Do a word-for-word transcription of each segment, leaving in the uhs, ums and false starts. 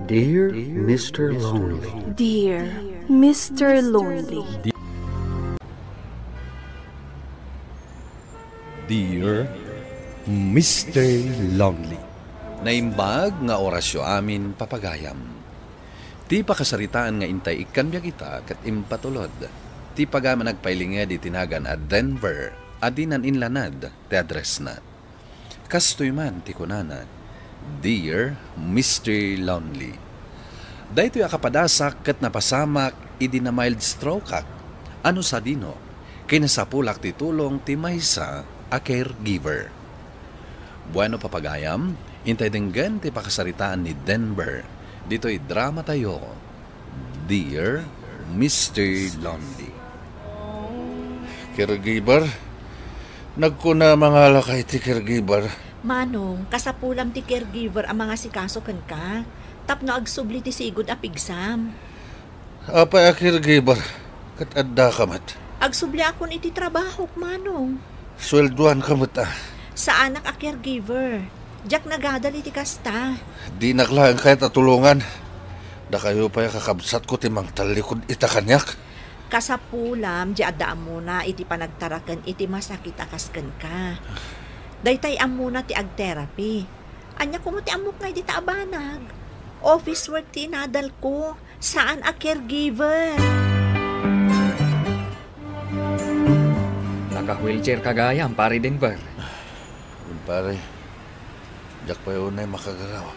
Dear Mister Lonely. Dear Mister Lonely. Dear Mister Lonely. Naimbag nga orasyo amin, papagayam. Ti pakasaritaan nga intay ikkan biag ita ket impatulod. Ti pagayam a nagpailinged iti nagan a Denver, a dinan inlanad ti addressna. Kastoy man ti kunana, "Dear Mister Lonely, daytoy a kapadasak ket napasamak idi na-mild strokeak. Ano sadino, kinasapulak ti tulong ti maysa a caregiver." Bueno, papagayam, intay denggen ti pakasaritaan ni Denver ditoy drama tayo. Dear Mister Lonely. Caregiver? Nagkuna a mangalaka iti caregiver. Manong, kasapulam ti caregiver a mangasikaso kenka tapno agsubli ti sigud a pigsam. Apay a caregiver? Ket addaka met. Agsubliakon iti trabahok, Manong. Sueldoanka met a? Saanak a caregiver. Diak nagadal iti kasta. Dinak laeng kayat a tulongan. Dakayo pay a kakabsatko ti mangtallikud ita kaniak. Kasapulam, di adda ammona iti panagtaraken iti masakit a kas kenka. Daytay ammona ti ag-therapy. Ania komo ti ammok nga dita a banag? Office work ti inadalko. Saan a caregiver. Naka-wheelchair ka gayam, Pare Denver. Kumpare, diak pay unay makagaraw.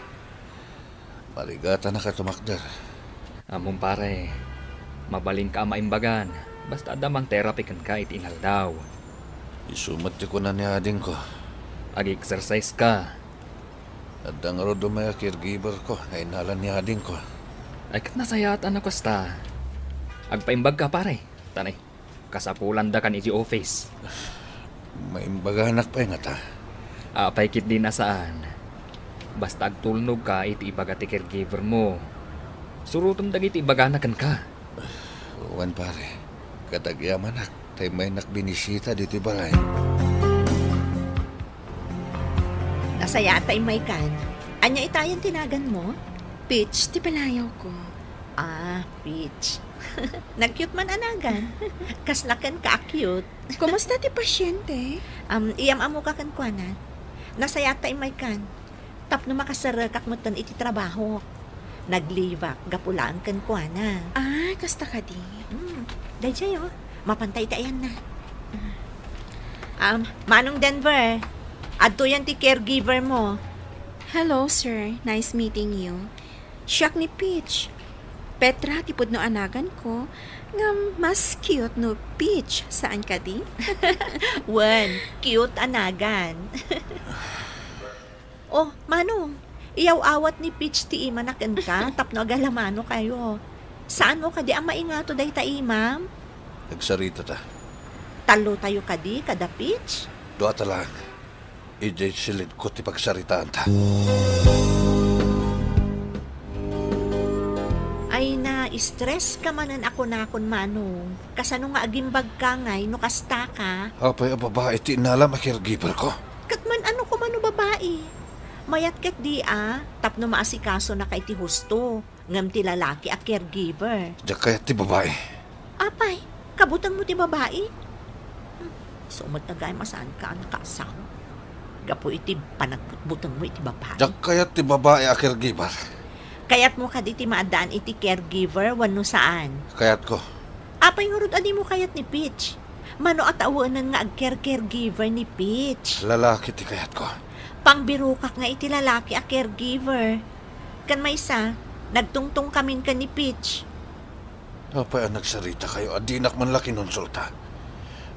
Marigatanak a tumakder. Ammom, pare, mabalinka a maimbagan, basta adda mang-therapy kenka iti inaldaw. Isu met ti kuna ni adingko. Ag-exercise ka. Adda ngarud umay a caregiver ko nga innalan ni adingko. Ay, ket nasayaat a no kasta. Agpaimbag ka, pare. Tanay, kasapulandakan iti office. Maimbaganak pay ngata. Apay ketdi a saan. Basta agtulnog ka iti ibaga ti caregiver mo. Surotem dagiti ibagana kenka. Wen, pare. Ket agyamanak, ta immaynak binisita ditoy balay. Nasayaat ta immaykan. Ania itayen ti naganmo? Peach ti panayawko. Ah, Peach. Nag-cute man a nagan. Kasla kenka a cute. Kumusta ti pasyente? Um, iyam-ammoka kenkuana. Nasayaat ta immaykan. Tapno makasarekak metten iti trabahok. Nag-leave-ak gapu laeng kenkuana. Ah, kasta kadi. Mm, daydiay, oh. Mapanta iti ayanna. Um, Manong Denver, adtoyen ti caregiver mo. Hello, sir. Nice meeting you. Siak ni Peach. Petra ti pudno a naganko, ngem mas cute no Peach, saan kadi? Wen, cute a nagan. Oh, Manong, iyaw-awat ni Peach ti imana kenka tapno agalamanokayo. Saanmo kadi a maingato dayta imam? Agsaritata. Tallotayo kadi kada Peach? Duata laeng. Idiay silidko ti pagsaritaanta. Ay, na-stress ka manen a kunakon, Manong. Kasano nga agimbagka ngay no kasta ka? Apay a babai ti innalam a caregiver ko? Ket man-ano koma no babai? Mayat ketdi a, tapno maasikaso na ka iti husto, ngem ti lalaki a caregiver. Diak kayat ti babai. Apay, kabutengmo ti babai? Hmm, isu met a gayam a saan ka a nakaasawa. Gapu iti panagbutbutengmo iti babai. Diak kayat ti babai a caregiver. Kayatmo kadi ti maaddaan iti caregiver wenno saan? Kayatko. Apay ngarud a dimo kayat ni Peach? Mano a tawenen nga agcare-caregiver ni Peach? Lalaki ti kayatko. Pangbirokak nga iti lalaki a caregiver. Ken maysa, nagtungtongkamin ken ni Peach. Apay a nagsaritakayo a dinak man la kinonsulta?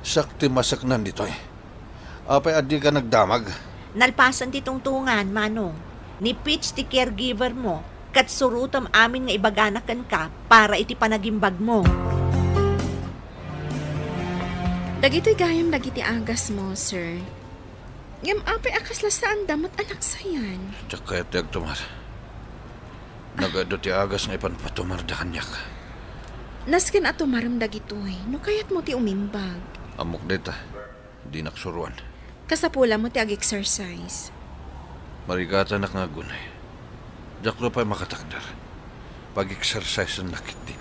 Siak ti maseknan ditoy. Apay a dika nagdamag? Nalpasen ti tungtongan, Manong. Ni Peach ti caregiver mo, ket surotem amin nga ibagana kenka para iti panagimbag mo. Dagitoy gayam dagiti agas mo, sir. Ngem apay a kasla saanda met a naksayan? Diak kayat ti agtumar. Nagadu ti agas nga ipanpatumarda kaniak. Nasken a tumarem dagitoy, no kayatmo ti umimbag. Ammok dayta. Dinak suroan. Kasapulmo ti ag-exercise. Marigatanak nga agunay. Diakto pay makatakder. Pag-exercise-ennak ketdi.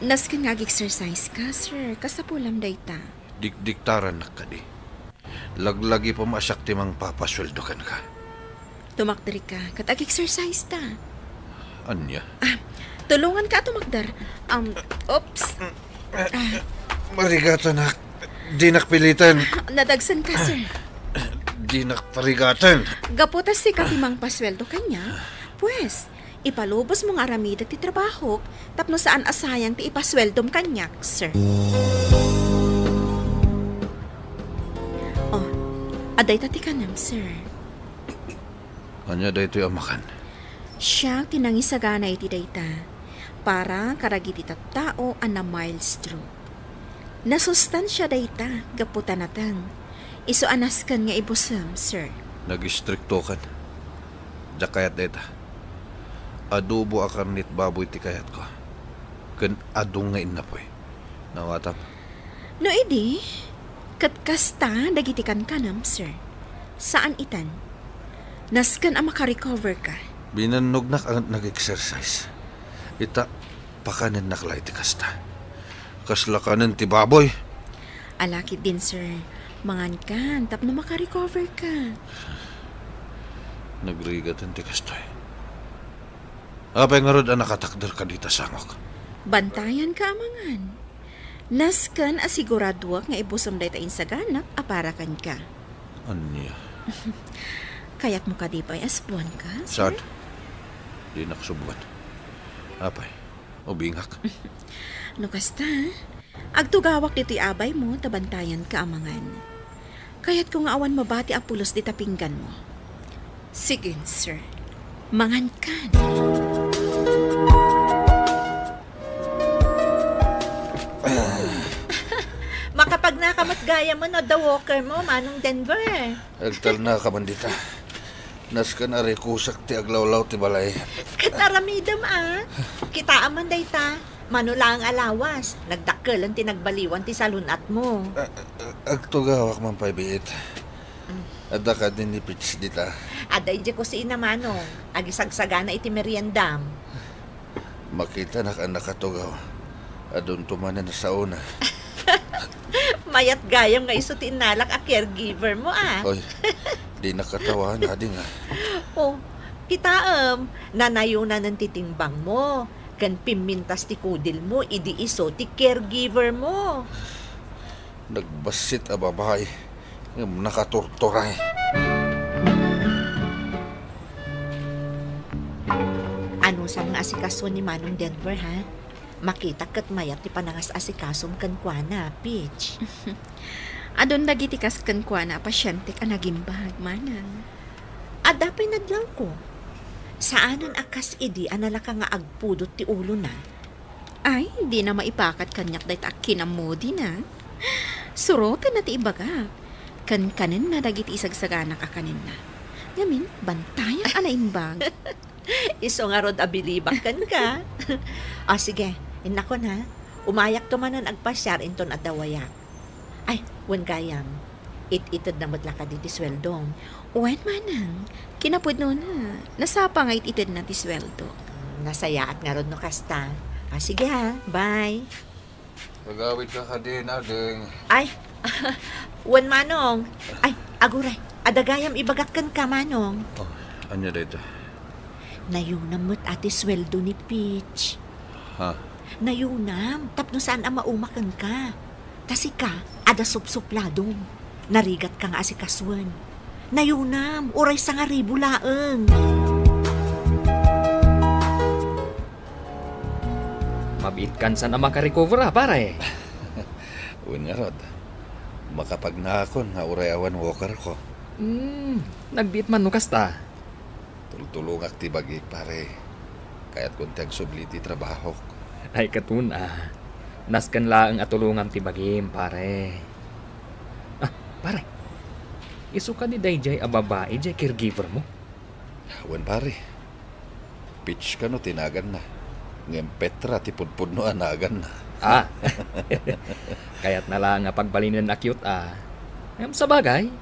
Nasken nga ag-exercise ka, sir. Kasapulam dayta. Dikdiktarannak kadi. Laglagipem a siak ti mangpapasueldo kenka. Tumakder ka, ket ag-exercise ta. Ania? Ah, tulongan ka a tumakder. Um, oops. Ah. Marigatanak. Dinak piliten. Nadagsen ka, sir. Dinak parigaten. Gapu ta sika ti mangpasueldo kaniak, pues, ipalubos mo nga aramidek ti trabahok tapno saan a sayang ti ipasueldom kaniak, sir. Oh, adda ita ti kanem, sir. Ania daytoy a makan? Siak ti nangisagana iti dayta para kadagiti tattao a na-mild stroke. Nasustansia dayta gapu ta nateng. Isu a nasken nga ibusem, sir. Nag-istriktokan. Diak kayat dayta. Adobo a karne ti baboy ti kayatko. Ken adu nga innapoy. Nawatam. No idi, ket kasta dagiti kankanem, sir. Saan itan. Nasken a makarecover ka. Binannognak a nag-exercise. Ita, pakanennak la iti kasta. Kasla kanen ti baboy. Ala ketdin, sir. Mangankan tapno makarecover ka. Nagrigaten ti kastoy. Apay ngarud a nakatakder ka dita sangok? Bantayan ka a mangan. Nasken a siguraduak nga ibusem dayta insaganak a para kenka. Ania? Kayatmo kadi pay a suboan ka, sir? Saan? Dinak suboan. Apay, ubingak. No kasta, agtugawak ditoy abaymo ta bantayan ka a mangan. Kayatko nga awan mabati a pulos dita pingganmo. Sige, sir. Mangan kan. Makapagnaka met gayam no adda walker mo, Manong Denver. Agtalnaka man dita. Nasken a rikusak ti aglawlaw ti balay. Ket aramidem a. Kitaem man dayta. Mano laeng a lawas, nagdakkelen ti nagbaliwan ti salun-atmo. A-, a-, agtugawak man pay biit. Mm. Adda kadi ni Pits dita? Adda idiay kusina, Manong. Agisagsagana iti meriendam. Makitanak a nakatugaw. Adunto manen a saona. Mayat gayam nga isu ti innalak a caregiver mo, a. Oy, dinak katawaen, adi nga. Oh, kitaem, nanayonanen ti timbangmo. Ken pimmintas ti kudil mo idi isu ti caregiver mo. Nagbassit a babai ngem nakaturturay. Anusam nga asikaso ni Manong Denver, ha? Makitak ket mayat ti panangas-asikasom kenkuana, Peach. Adun dagiti kas kenkuana a pasientek a nagimbag, Manang. Adda pay nadlawko. Saanen a kas idi a nalaka nga agpudot ti ulona. Ay, dina maipakat kaniak dayta a kinamudina. Surotenna ti ibagak. Kankanenna dagiti isagsaganak a kanenna. Ngamin, bantayan a naimbag. Isu ngarud a bilibak kenka. O, sige, innakon, ha. Umayakto manen agpasiar inton adda wayak. Ay, wen gayam, it-itedna met la kadi ti sueldom. Wen, manang, kinapudnona, nasapa nga it-itedna ti sueldo. Nasayaat ngarud no kasta. Ah, sige ha, bye. Agawid ka kadi, Nading. Ay, wen, manong. Ay, aguray, adda gayam ibagak kenka, manong. Oh, ania dayta? Nayunam met a ti sueldo ni Peach. Ha? Nayunam, tapno saan a mauma kenka. Ta sika, adda supsupladom. Narigatka nga asikasuen. Nayunam, uray sangaribu laeng. Mabiitkan saan a makarecover a, pare. Wen ngarud, makapagnakon nga uray awan walkerko. Hmm, nagbiit man no kasta. Tultulongak ti bagik, pare. Kayatkon ti agsubli ti trabahok. Ay, katon a. Nasken laeng a tulongam ti bagim, pare. Ah, pare. Isu kadi daydiay a babai diay caregiver mo? Wen, pare. Peach kano ti naganna. Ngem Petra ti pudpudno a naganna. Ah. Kayatna laeng a pagbalinen a cute a. Ngem sabagay,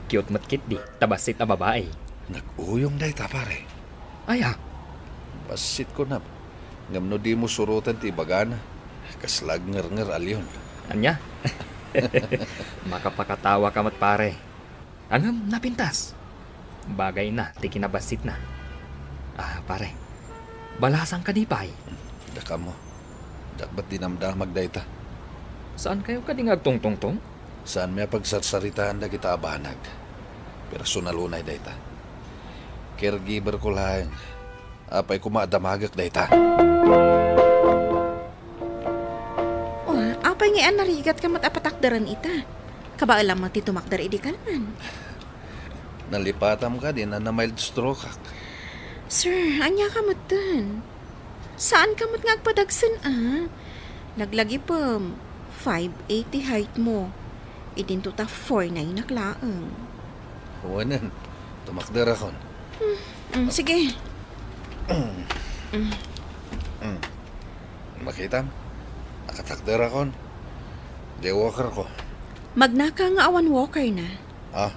cute met ketdi ta bassit a babai. Nag-uyong dayta, pare. Aya? Bassit kunam. Ngem no dimo suroten ti ibagana, kasla agngernger a leon. Ania? Makapakatawaka met, pare. Ngem napintas. Bagayna ti kinabassitna. Ah, pare. Balasang kadi pay? Dakam mo. Diak met dinamdamag dayta. Saankayo kadi nga agtungtungtong? Saanmi a pagsarsaritaan dagita a banag. Personal unay dayta. Caregiver ko laeng. Apay koma a damagek dayta? Oh, apay ngay a narigatka met a patakderen ita? Kabaelam met ti tumakder idi kalman. Nalipatam kadi a na-mild stroke-ak. Sir, ania ka metten? Saanka met nga agpadagsen a? Laglagipem, five eight ti height mo. Idinto ta four nine-ak laeng. Wen, tumakderakon. Hmm, mm, sige. Mm. Mm. Makitam? Nakatakderakon. Di walker ko. Magnaka nga awan walker na. Ah?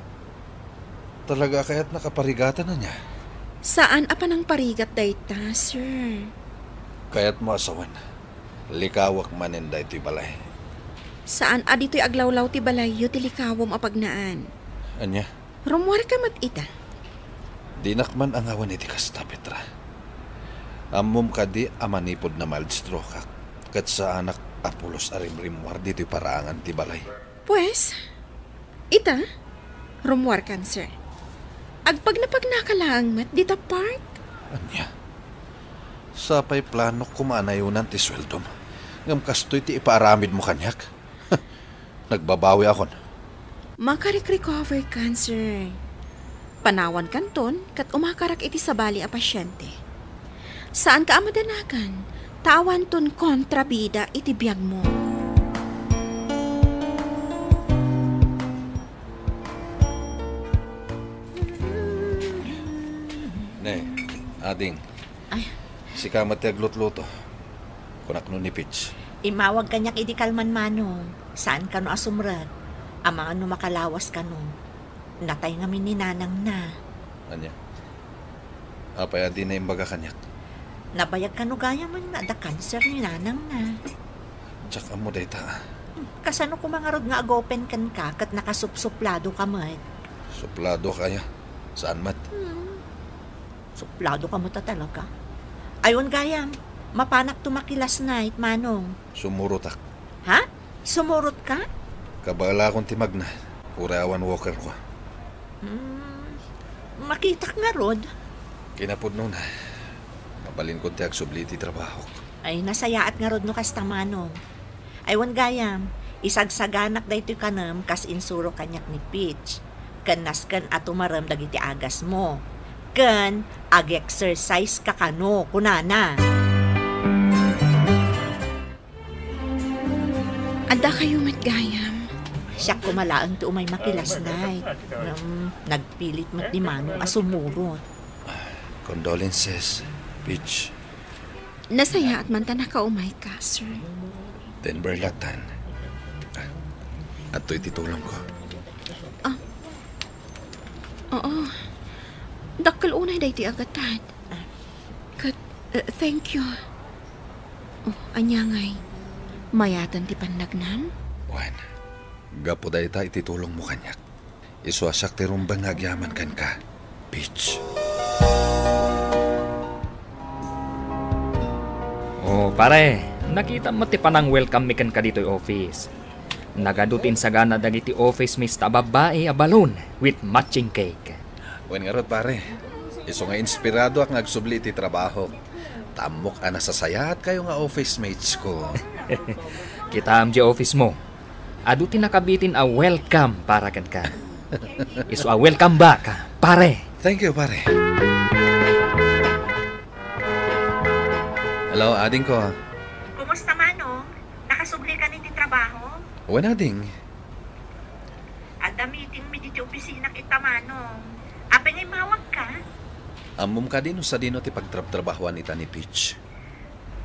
Talaga kayat nakaparigatan ania? Saan a panangparigat dayta, sir? Kayat mo a sawen, likawak manen daytoy balay. Saan a ditoy aglawlaw ti balayyo ti likawam a pagnaan. Ania? Rummuarka met ita. Dinak man angawan iti kasta, Petra. Ammom kadi a manipud na-mild stroke-ak, ket saanak a pulos a rimrimmuar ditoy paraangan ti balay? Pues, ita, rummuarkan, sir. Agpagnapagnaka laeng met dita park. Ania? Sapay planok koma a nayonan ti sueldom, ngem kastoy ti ipaaramidmo kaniak? Nagbabawiakon. Makarek-recover kan, sir. Panawankanton ket umakarak iti sabali a pasyente. Saanka a madanagan, ta awanton kontrabida iti biagmo. Ne, ading. Ay. Sika met ti aglutluto. Kunak no ni Pidge. Immawag kaniak idi kalman, Manong. Saan kano a sumrek? Amangan no makalawas kano. Natay ngamin ni nanangna. Ania? Apay a dina imbaga kaniak? Nabayag kano gayam nga adda kanser ni nanangna. Diak ammo dayta. Kasano koma ngarud nga agopen kenka ket nakasupsuplado ka met? Suplado kaya? Saan met? Hmm. Suplado ka met a talaga. Ay, wen gayam, mapanak to maki-last night, Manong. Sumurotak. Ha? Sumurot ka? Kabaelakon ti magna, uray awan walker ko. Hmm, makitak ngarud. Kinapudnona, mabalinkon ti agsubli iti trabahok. Ay, nasayaat ngarud no kasta, Manong. Ay, wen gayam, isagsaganak daytoy kanem kas insuro kaniak ni Pidge. Ken nasken a tumarem dagiti agasmo. Ken ag-exercise ka kano, kunana. Adda kayo met gayam. Siak koma laeng ti umay maki-last night. Ngem, nagpilit met ni Manong a sumurot. Condolences, Pidge. Nasayaat man ta nakaumayka, sir. Denver latan. Ah, adtoy ti tulongko. Ah. Oo. Dakkel unay daytoy a gatad. Ket, eh, thank you. Oh, ania ngay? Mayaten ti pannagnam? Wen, gapu dayta iti tulongmo kaniak. Isu a siak ti rumbeng nga agyaman kenka, Pidge. Oh, pare, nakitam met ti panang-welcome mi kenka ditoy office. Nagadu ti insagana dagiti office mates ta babbai a balloon with matching cake. Wen ngarud, pare, isu nga inspiradoak nga agsubli iti trabahok. Ta ammok a nasasayaat kayo nga office mates ko. Kitaem di office mo. Adu ti nakabitin a welcome para kenka. Isu a welcome back, pare. Thank you, pare. Hello, ading ko. Kumusta, Manong? Nakasubli ka ni ti trabaho? Wen, ading. Adda meeting mi diti opisina ita, Manong. Apay nga immawag ka? Ammom kadi no sadino ti pagtrabtrabahoan ita ni Peach?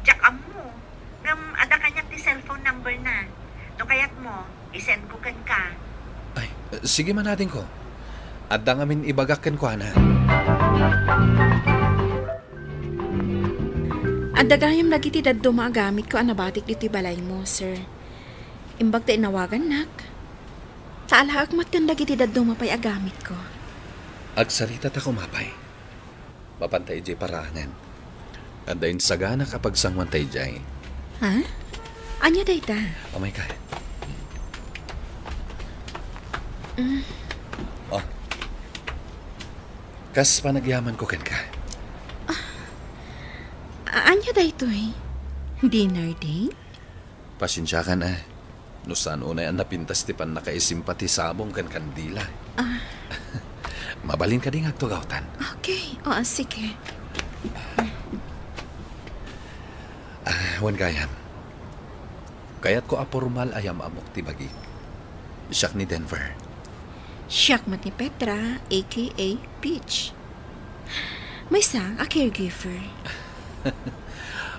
Diak ammo. Ngem adda kaniak ti cellphone number na. No kayatmo, i-send ko kenka. Ay, sige man, ading ko. Adda ngamin ibagak kenkuana. Adda gayam dagiti dadduma a gamitko a nabatik ditoy balaymo, sir. Imbag ta inawagannak. Ta alaek met ken dagiti dadduma pay a gamitko. Agsarita ta koma pay. Mapanta idiay paraangan. Adda insaganak a pagsanguanta idiay. Ha? Ania dayta? Umay ka. Mm. Oh. Kas panagyamanko kenka. A-, ania daytoy? Dinner date? Pasensiakan, a. No saan unay a napintas ti pannakaisimpa ti sabong ken kandila. Ah. Mabalin kadi nga agtugawtan? Okay. Oo, sige. Ah, wen gayam. Kayatko a pormal a yam-amok ti bagik. Siak ni Denver. Siak met ni Petra, A K A Peach. Maysa a caregiver.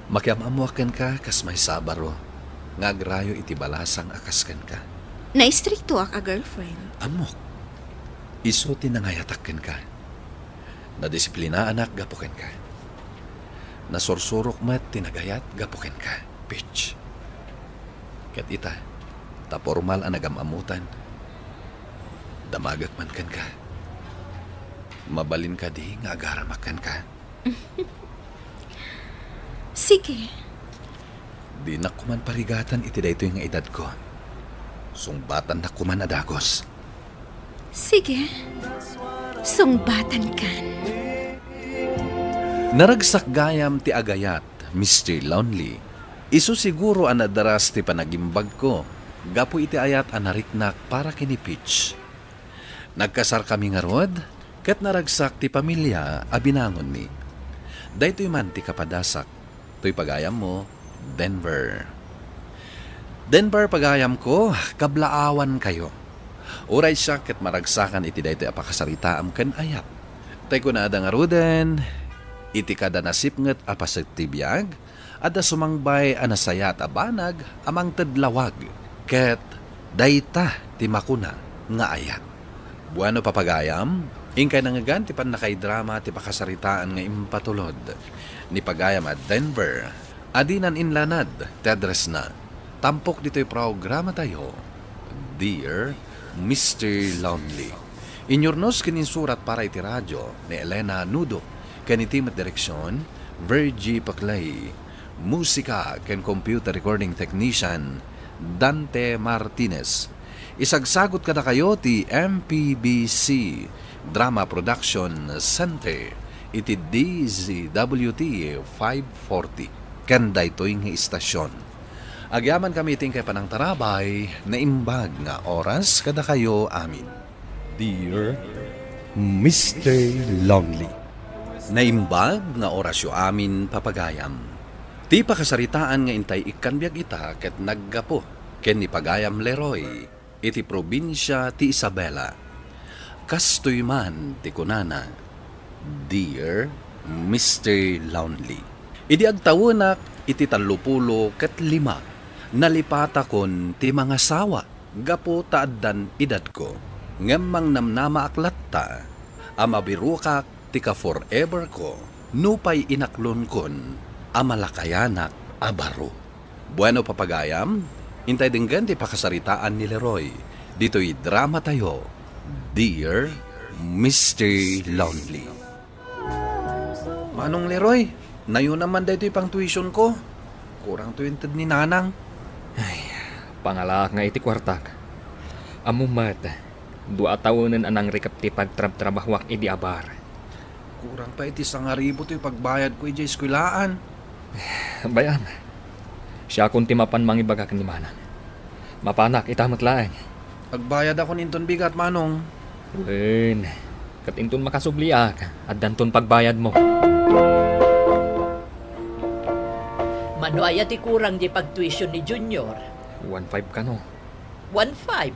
Makiam-ammoak kenka kas maysa a baro nga agrayo iti balasang a kas kenka. Naistriktoak a girlfriend. Ammok. Isu ti nangayatak kenka. Nadisiplinanak gapu kenka. Nasursurok met ti nagayat gapu kenka, Peach. Ket ita, ta pormal a nagam-ammotan, damagek man kenka. Mabalin kadi nga agaramak kenka? Sige. Dinak koman parigatan iti daytoy nga edadko. Sungbatannak koman a dagus. Sige. Sungbatankan. Naragsak gayam ti agayat, Mister Lonely. Isu siguro a nadaras ti panagimbagko gapu iti ayat a nariknak para ken ni Peach. Nagkasarkami ngarud, ket naragsak ti pamilia a binangonmi. Daytoy man ti kapadasak, toy pagayammo, Denver. Denver, pagayamko, kablaawankayo. Uray siak ket maragsakan iti daytoy a pakasaritaam ken ayat. Tay kunada ngaruden, iti kada nasipnget a paset ti biag, adda sumangbay a nasayaat a banag a mangted lawag, ket dayta ti makuna nga ayat. Bueno, papagayam, inkay nangngegan ti pannakaidrama ti pakasaritaan nga impatulod ni pagayam a Denver, a dinan inlanad ti addressna. Tampok ditoy programatayo, Dear Mister Lonely. Inyurnos ken insurat para iti radio ni Elena Nudo, ken iti met direksion, Virgie Paclay. Musika ken computer recording technician, Dante Martinez. Isagsagot kadakayo ti M P B C Drama Production Center iti D Z W T five forty. Ken daytoy nga istasyon, agyamankami iti inkay panangtarabay, naimbag nga oras kadakayo amin. Dear Mister Lonely. Naimbag nga orasyo amin, papagayam. Ti pakasaritaan nga intay ikkan biag ita ket naggapu ken ni pagayam Leroy iti probinsia ti Isabela. Kastoy man ti kunana, Dear Mister Lonely. Idi agtawenak iti tallopulo ket lima, nalipatakon ti mangasawa gapu ta addan edadko. Ngem mangnamnamaak latta a mabirokak ti ka-forever ko nupay inaklonkon a malakayanak a baro. Bueno, papagayam, intay denggen ti pakasaritaan ni Leroy ditoy dramatayo, Dear Mister Lonely. Manong Leroy, nayonam man daytoy pang-tuition ko. Kurang toy inted ni Nanang. Ay, pangalaak nga iti kuartak. Ammom met, dua a taonen a nangrikep ti pagtrabtrabahoak idi a bar. Kurang pay iti sangaribu toy pagbayad ko idiay eskuelaan. Bay-am, siakon ti mapan mangibaga ken ni Manang. Mapanak ita met laeng. Agbayadakon inton bigat, Manong. Wen, ket inton makasubliak, addanton pagbayadmo. Mano aya ti kurang di pagtuition ni Junior? One five kano. One five?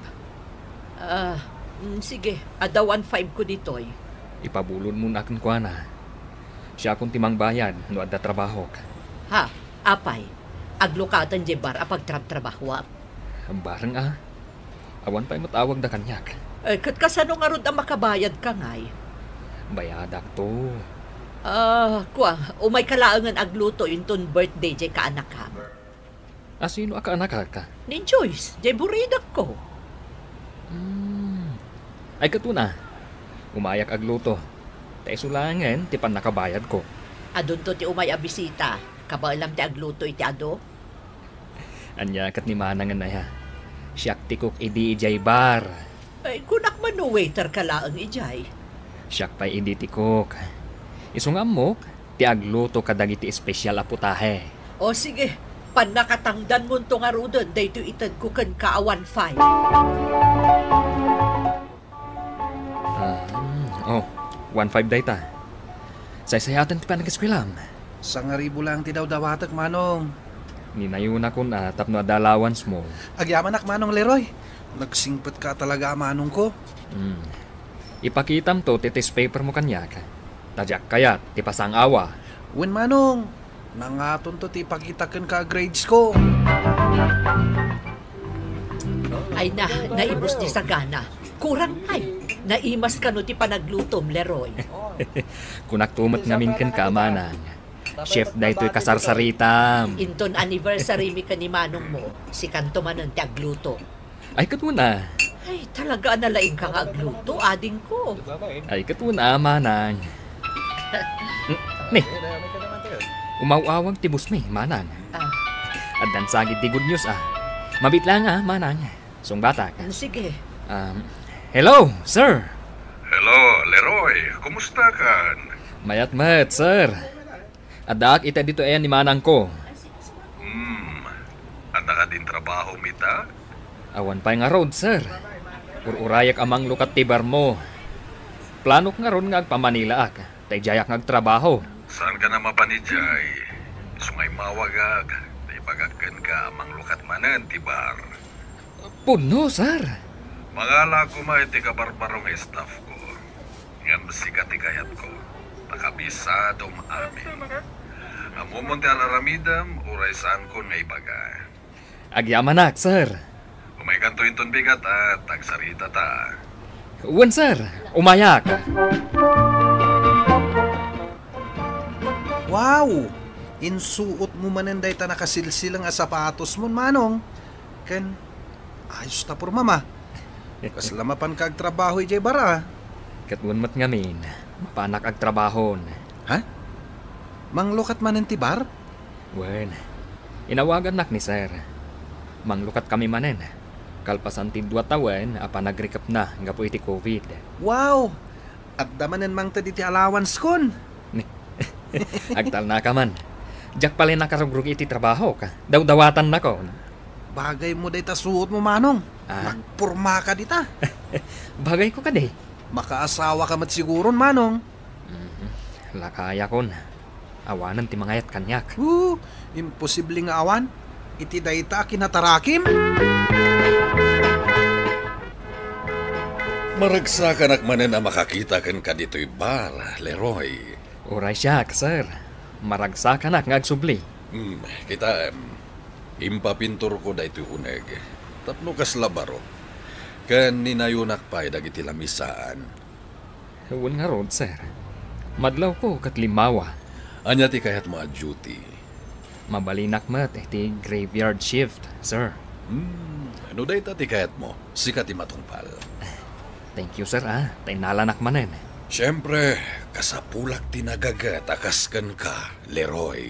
Ah, mm, sige, adda one five ko ditoy. Ipabulodmo na kenkuana. Siakon ti mangbayad no adda trabahok. Ha? Apay, aglukaten di bar a pagtrabtrabahoak? Bareng a. Awan pay met awagda kaniak. Eh, ket kasano ngarud a makabayadka ngay? Bayadakto. Ah, kua, umayka laengen agluto inton birthday jay kaanakam. A sino a kaanakak? Ni Joyce, jay buridekko. Hmm. Ay, ket una, umayak agluto. Ta isu laengen ti pannakabayadko. Adunto ti umay a bisita. Kabaelam ti agluto iti adu? Ania ket ni manangen aya? Siak ti cook idi idiay bar. Ay, kunak man no waiter ka laeng idiay. Siak pay idi ti cook. Isu nga ammok, ti agluto kadagiti espesyal a putahe. O sige, pannakatangdanmonto ngaruden daytoy itedko kenka a one five. Ah, mm, oh, one five dayta. Saysayaaten ti panag-eskuelam. Sangaribu laeng ti dawdawatek, Manong. Ninayonakon a tapno adda allowance mo. Agyamanak, Manong Leroy. Nagsingpetka talaga a manongko. Hmm. Ipakitamto ti test paper mo kaniak. Ta diak kayat ti pasang-awa. Wen, Manong. Nangatonto ti ipakita kenka a grades ko. Ay na, naibus ti sagana. Kurang pay, naimas kano ti panaglutom, Leroy. Kunakto met ngamin kenka, manang. Chef daytoy kasarsaritam. Inton anniversary mi ken ni manong mo, sikanto manen ti agluto. Ay, ket una. Ay, talaga a nalaing ka nga agluto, adingko. Ay, ket una, manang. Ni, umaw-awag ti boss mi, manang. Ah. Addan sagid ti good news, ah. Mabit lang, ah, manang. Sungbatak. Mm, sige. Um, hello, sir. Hello, Leroy. Kumusta kan? Mayat met, sir. Addaak ita ditoy ni manangko. Hmm. Adda kadin trabaho mita? Awan pay ngarud, sir. Ur-urayak a manglukat ti bar mo. Planok ngarud nga agpamanilaak, ta idiayak nga agtrabaho. Saan ka na mapan idiay? Isu nga immawagak, ta ibagak kenka a manglukat manen ti bar. Pudno, sir. Mangala koma iti kabarbaro nga staff ko. Ngem sika ti kayatko. Ta kabisadom amin. Ammomon ti ar-aramidem, uray saankon nga ibaga. Agyamanak, sir. Umaykanto inton bigat a, ta agsaritata. Wen, sir. Umayak. Wow! Insuot mo manen dayta nakasilsilang a sapatos mon, Manong. Ken, ayos ta pormam, a. Kasla mapanka agtrabaho idiay bar, a. Ket wen met ngamin, mapanak agtrabahon. Ha? Manglukat manen ti bar? Wen, inawagannak ni sir. Manglukat kami manen. Kalpasan ti dua tawen a panagrikepna gapu iti covid. Wow! Adda manen mangted iti allowance kon. Agtalnaka man. Diak pay nakarugrug iti trabahok. Dawdawatannakon. Bagay mo dayta suot mo, Manong. Ah. Nagpormaka dita. Bagay ko kadi. Makaasawa ka met siguron, Manong. Mhm. Lakayakon. Awanen ti mangayat kaniak. Huh, imposible nga awan. Iti dayta a kinatarakim. Maragsakanak manen a makakita kenka ditoy bar, Leroy. Uray siak, sir. Maragsakanak nga agsubli. Hmm, kitaem. Impapinturko daytoy uneg. Tapno kasla baro. Ken ninayonak pay dagiti lamisaan. Wen ngarud, sir. Madlawko ket limmawa. Ania ti kayatmo a duty? Mabalinak met ti graveyard shift, sir. Hmm, no dayta ti kayatmo, sika ti matungpal. Thank you, sir, ah. Ta innalanak manen. Siempre, kasapulak ti nagaget a kas kenka, Leroy.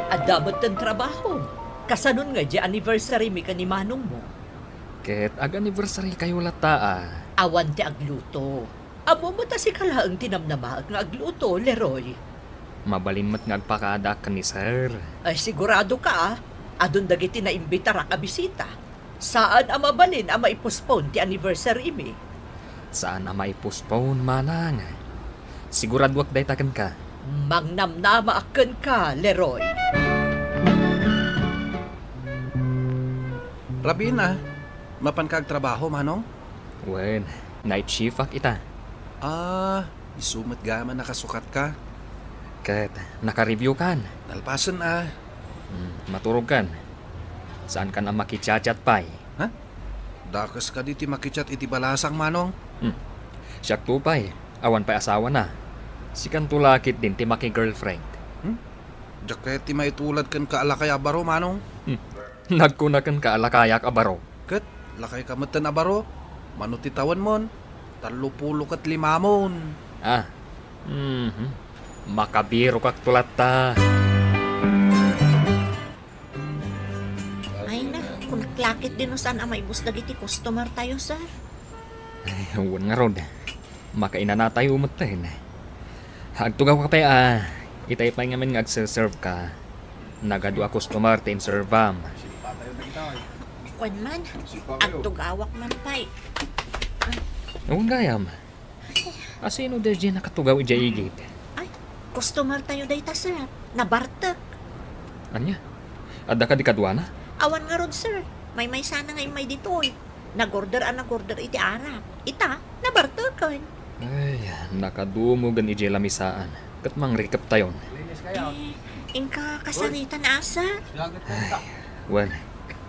Adda metten trabaho. Kasanon nga di anniversary mi ken ni manong mo? Ket ag-anniversary kayo latta, ah. Awan ti agluto. Ammo met a sika laeng ti namnamaek nga agluto, Leroy. Mabalin met nga agpakadaak ken ni sir. Ay, sigurado ka, ah. Adun dagiti naimbitarak a bisita. Saan a mabalin a maipostpone ti anniversary mi. Saan a maipostpone, manang. Siguraduak dayta kenka. Mangnamnamaak kenka, Leroy. Rabiin a, mapanka agtrabaho, Manong? Wen, night shift ak ita. Ah, isu met gayam a nakasukatka. Ket nakareview kan. Nalpasen a. Hmm, maturog kan. Saan kan a makichat-chat pay? Ha? Dakes kadi ti makichat iti balasang, Manong? Hmm. Siak to pay. Awan pay asawana. Sikanto la ketdin ti maki-girlfriend. Hmm? Diak kayat ti maitulad kenka a lakay a baro, Manong. Hmm. Nagkuna kenka a lakayak a baro. Ket lakayka metten a baro. Mano ti tawenmon? Tallo pulo ket limamon. Ah. Mhm. Makabirokakto latta. Ay na, kunak la ketdin no saan a maibus dagiti customer tayo, sir. Ay, wen ngarud. Makainanatayo metten. Agtugawka pay a, itay pay ngamin nga agserserveka. Nagadu a customer ti inservam. Kuan man, agtugawak man pay. Wen gayam. Asino daydiay nakatugaw idiay igid? Ay, customer tayo dayta, sir. Nabartek. Ania? Adda kadi kaduana? Awan ngarud, sir. Maymaysana nga immay ditoy. Nag-order a nag-order iti arak. Ita, nabarteken. Ay, nakadumogen idiay lamisaan. Ket mangrikeptayon. Eh, inka kasarita na, sir? Ay, wen,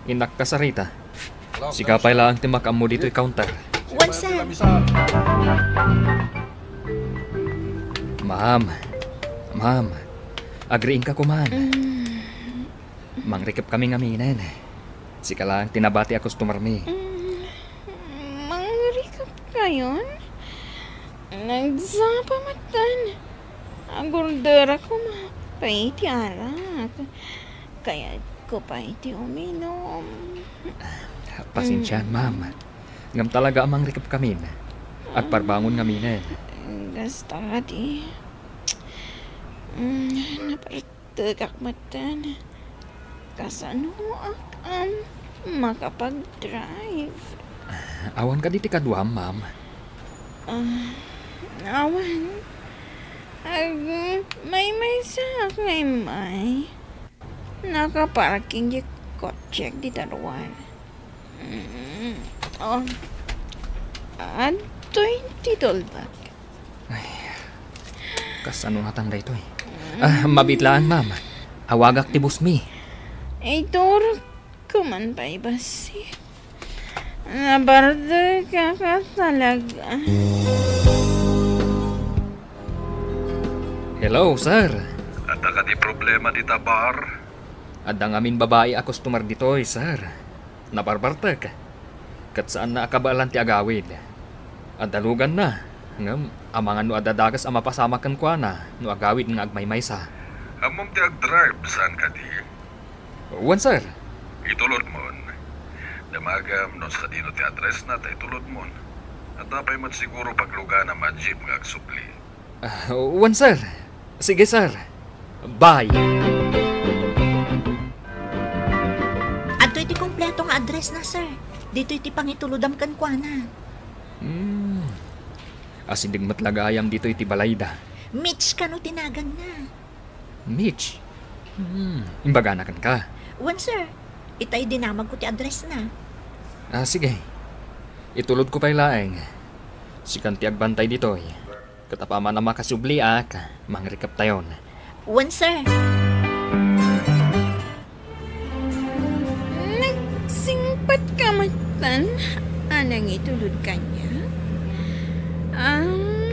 innak kasarita. Sika pay laeng ti makaammo ditoy counter. Wen, sir. Ma'am, ma'am, agriingka koman. Mm. Mangrikep kami ngaminen. Sika laeng ti nabati a customer mi. Mm, mangrikep kayon? Nagsapa metten. Agorderak koma pay ti arak. Kayatko pay ti uminom. Pasensiaan, ma'am. Ngem talaga a mangrikep kamin. Agparbangon ngaminen. Kasta ti, mm, napartekak metten. Kasanoak a makapag-drive? Awan kadi ti kaduam, ma'am? Ah, awan. Ag-, maymaysaak nga immay. Nakaparking ti kotsek dita ruar. Mm, oh. Adtoy ti tulbak. Ay, kasano ngatan daytoy? Ah, mabiit laeng, ma'am. Awagak ti boss mi. Iturok ko man pay bassit. Nabartekak talaga. Hello, sir. Adda kadi problema dita bar? Adda ngamin babai a customer ditoy, sir. Nabarbartek. Ket saanna a kabaelan ti agawid. Adda luganna, ngem amangan no adda dakes a mapasamak kenkuana no agawid nga agmaymaysa. Ammom ti agdrive, saan kadi? Wen, sir. Itulodmon. Damagam no sadino ti addressna ta itulodmon. Adda pay met siguro pagluganam a jeep nga agsubli. Ah, wen, sir. Sige, sir. Bye. Adtoy ti kompleto nga addressna, sir. Ditoy ti pangitulodam kenkuana. Hmm. Asideg met la gayam ditoy ti balayda. Mitch kano ti naganna. Mitch? Hmm. Imbagana kenka? Wen, sir. Itay dinamagko ti addressna. Ah, sige. Itulodko pay laeng. Sikan ti agbantay ditoy. Ket apaman a makasubliak, mangrikeptayon. Wen, sir. Nagsingpetka metten a nangitulod kaniak? Ah,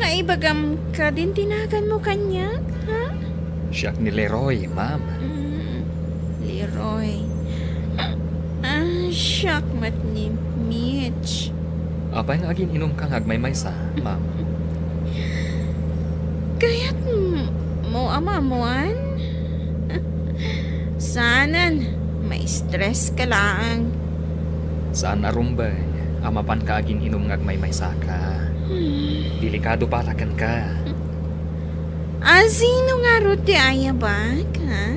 naibagam kadin ti naganmo kaniak, ha? Siak ni Leroy, ma'am. Mm, Leroy. Ah, siak met ni Mitch. Apay nga agin-inumka nga agmaymaysa, ma'am? Kayatmo a maammuan? Saanen, ma-stress ka laeng. Saan a rumbeng a mapanka agin-inum nga agmaymaysaka. Hmm. Delikado para kenka. Asino ngarud ti ayabak, ha?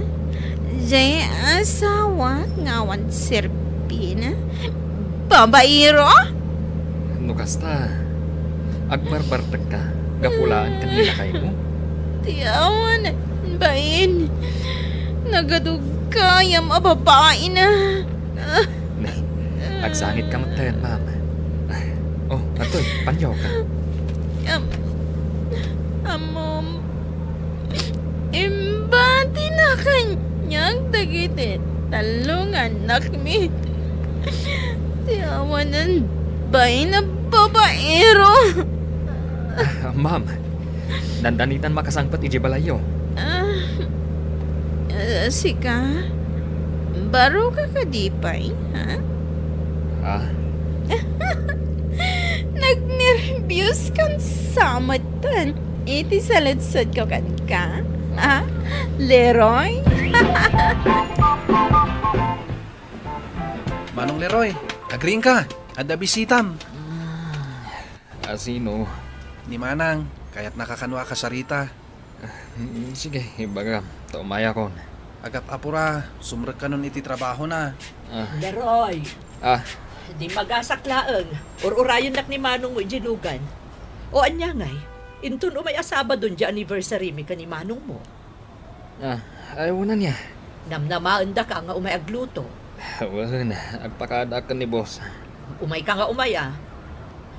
Diay asawak nga awan serbina? Babaero? No kasta, agbarbartekka gapu laeng ken ni lakaymo? Ti awan bain. Nagadug gayam a babaina. Agsangitka metten, ma'am. Oh, adtoy, paniawka. Am-, ammom, imbatina kaniak dagiti tallo nga annakmi. Ti awanen bain a babaero. Ma'am, dandanitan makasangpet idiay balayyo. Ah, ah, sika? Baro ka kadi pay, ha? Ah, Nagnerbios kan sa metten iti saludsodko kenka, ha, Leroy? Manong Leroy, agriingka. Adda bisitam. Asino? Ni Manang, kayatnaka kano a kasarita. Mm, sige, ibagam. Ta umayakon. Agap-apura, sumrekkanon iti trabahona. Ah. Leroy! Ah. Di magasak laeng. Ur-urayennak ni manongmo idiay lugan. O ania ngay? Inton umay a Sabado diay anniversary mi ken ni manongmo. Ah, ay, unanna. Namnamaendaka nga umay agluto. Wen, agpakaadaak ken ni boss. Umayka nga umay, a.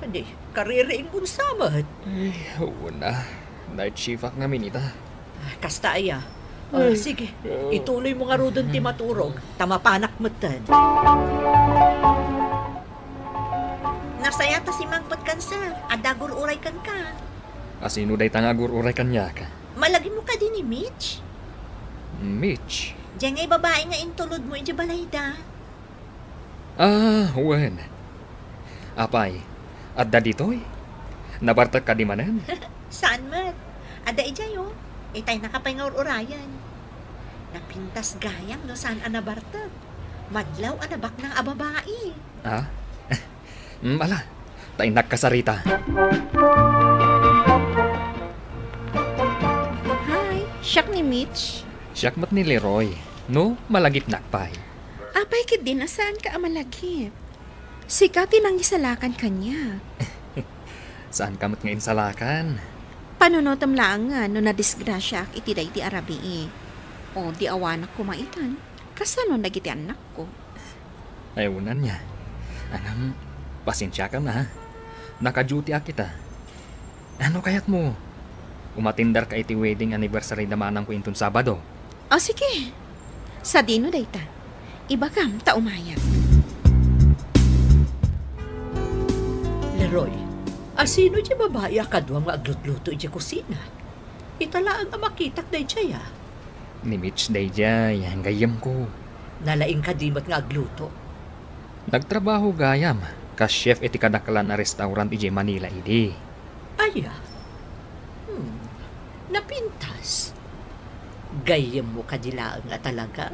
Adi, kaririingmo sa met. Ay, una. Night shift ak ngamin ita. Ah, kasta aya. Ah, sige, ituloymo ngaruden ti maturog, ta mapanak metten. Nasaya ta simangpet kan, sir. Adda agur-uray kenka. Asino dayta nga agur-uray kaniak? Malagipmo kadi ni Mitch? Mitch? Diay ngay babai nga intulodmo idiay balayda. Ah, wen. Apay, adda ditoy? Nabartek kadi manen? Saan met. Adda idiay, o. Itay naka pay nga ur-urayen. Napintas gayam no saan a nabartek. Madlaw a nabaknang a babai. Ah? Mm, ala, ta innak kasarita. Hi, siak ni Mitch. Siak met ni Leroy. No, malagipnak pay. Apay ketdi no saanka a malagip? Sika ti nangisalakan kaniak. Saanka met nga insalakan? Panunotem laeng nga no nadisgrasiaak iti daydi a rabii. O di awanak koma itan, kasano dagiti annakko? Ay, unanna. Ngem, pasensiakam, ha? Naka-duty ak ita. Ano kayatmo? Umatenderka iti wedding anniversary da manangko inton Sabado? O, sige. Sadino dayta? Ibagam ta umayak. Leroy, asino ti babai a kaduam nga aglutluto idiay kusina? Ita laeng a makitak daydiay, a. Ni Mitch daydiay, gayyemko. Nalaing kadi met nga agluto? Nagtrabaho gayam kas chef iti kadaklan a restaurant idiay Manila idi. Aya? Hmm. Napintas. Gayyemmo kadi laeng a talaga?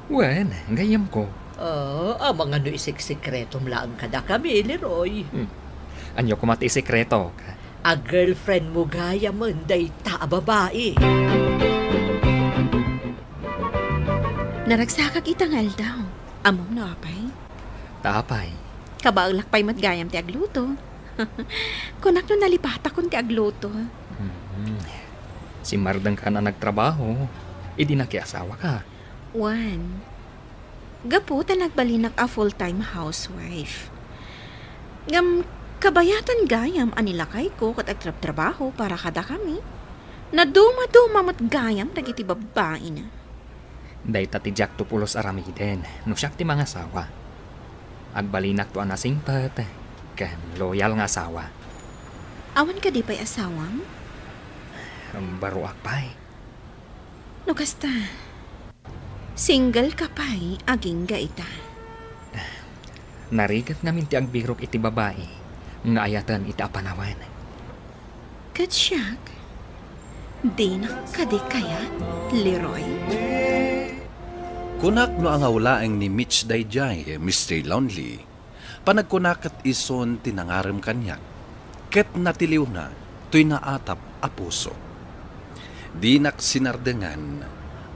Wen, gayyemko. Ah, amangan no isiksikretom laeng kadakami, Leroy. Hmm. Ania koma ti isikretok? A girlfriendmo gayamen dayta a babai. Naragsakak ita nga aldaw. Ammom no apay? Ta apay? Kabaelak pay met gayam ti agluto. Kunak no nalipatakon ti agluto. Mhm. Simmardengkan a nagtrabaho, idi nakiasawaka. Wen, gapu ta nagbalinak a full-time housewife. Ngem kabayatan gayam a ni lakayko ket agtrabtrabaho para kadakami. Nadumaduma met gayam dagiti babbaina. Dayta ti diakto pulos aramiden no siak ti mangasawa. Agbalinakto a nasingpet ken loyal nga asawa. Awan kadi pay asawam? Baroak pay. No kasta, single ka pay agingga ita. Narigat ngamin ti agbirok iti babai nga ayaten iti apanawen. Ket siak, dinak kadi kayat, Leroy? Kunak no angaw laeng ni Mitch daydiay, Mister Lonely. Panagkuna ket isun ti nangarem kaniak, ket natiliwna toy naatap a puso. Dinak sinardengan,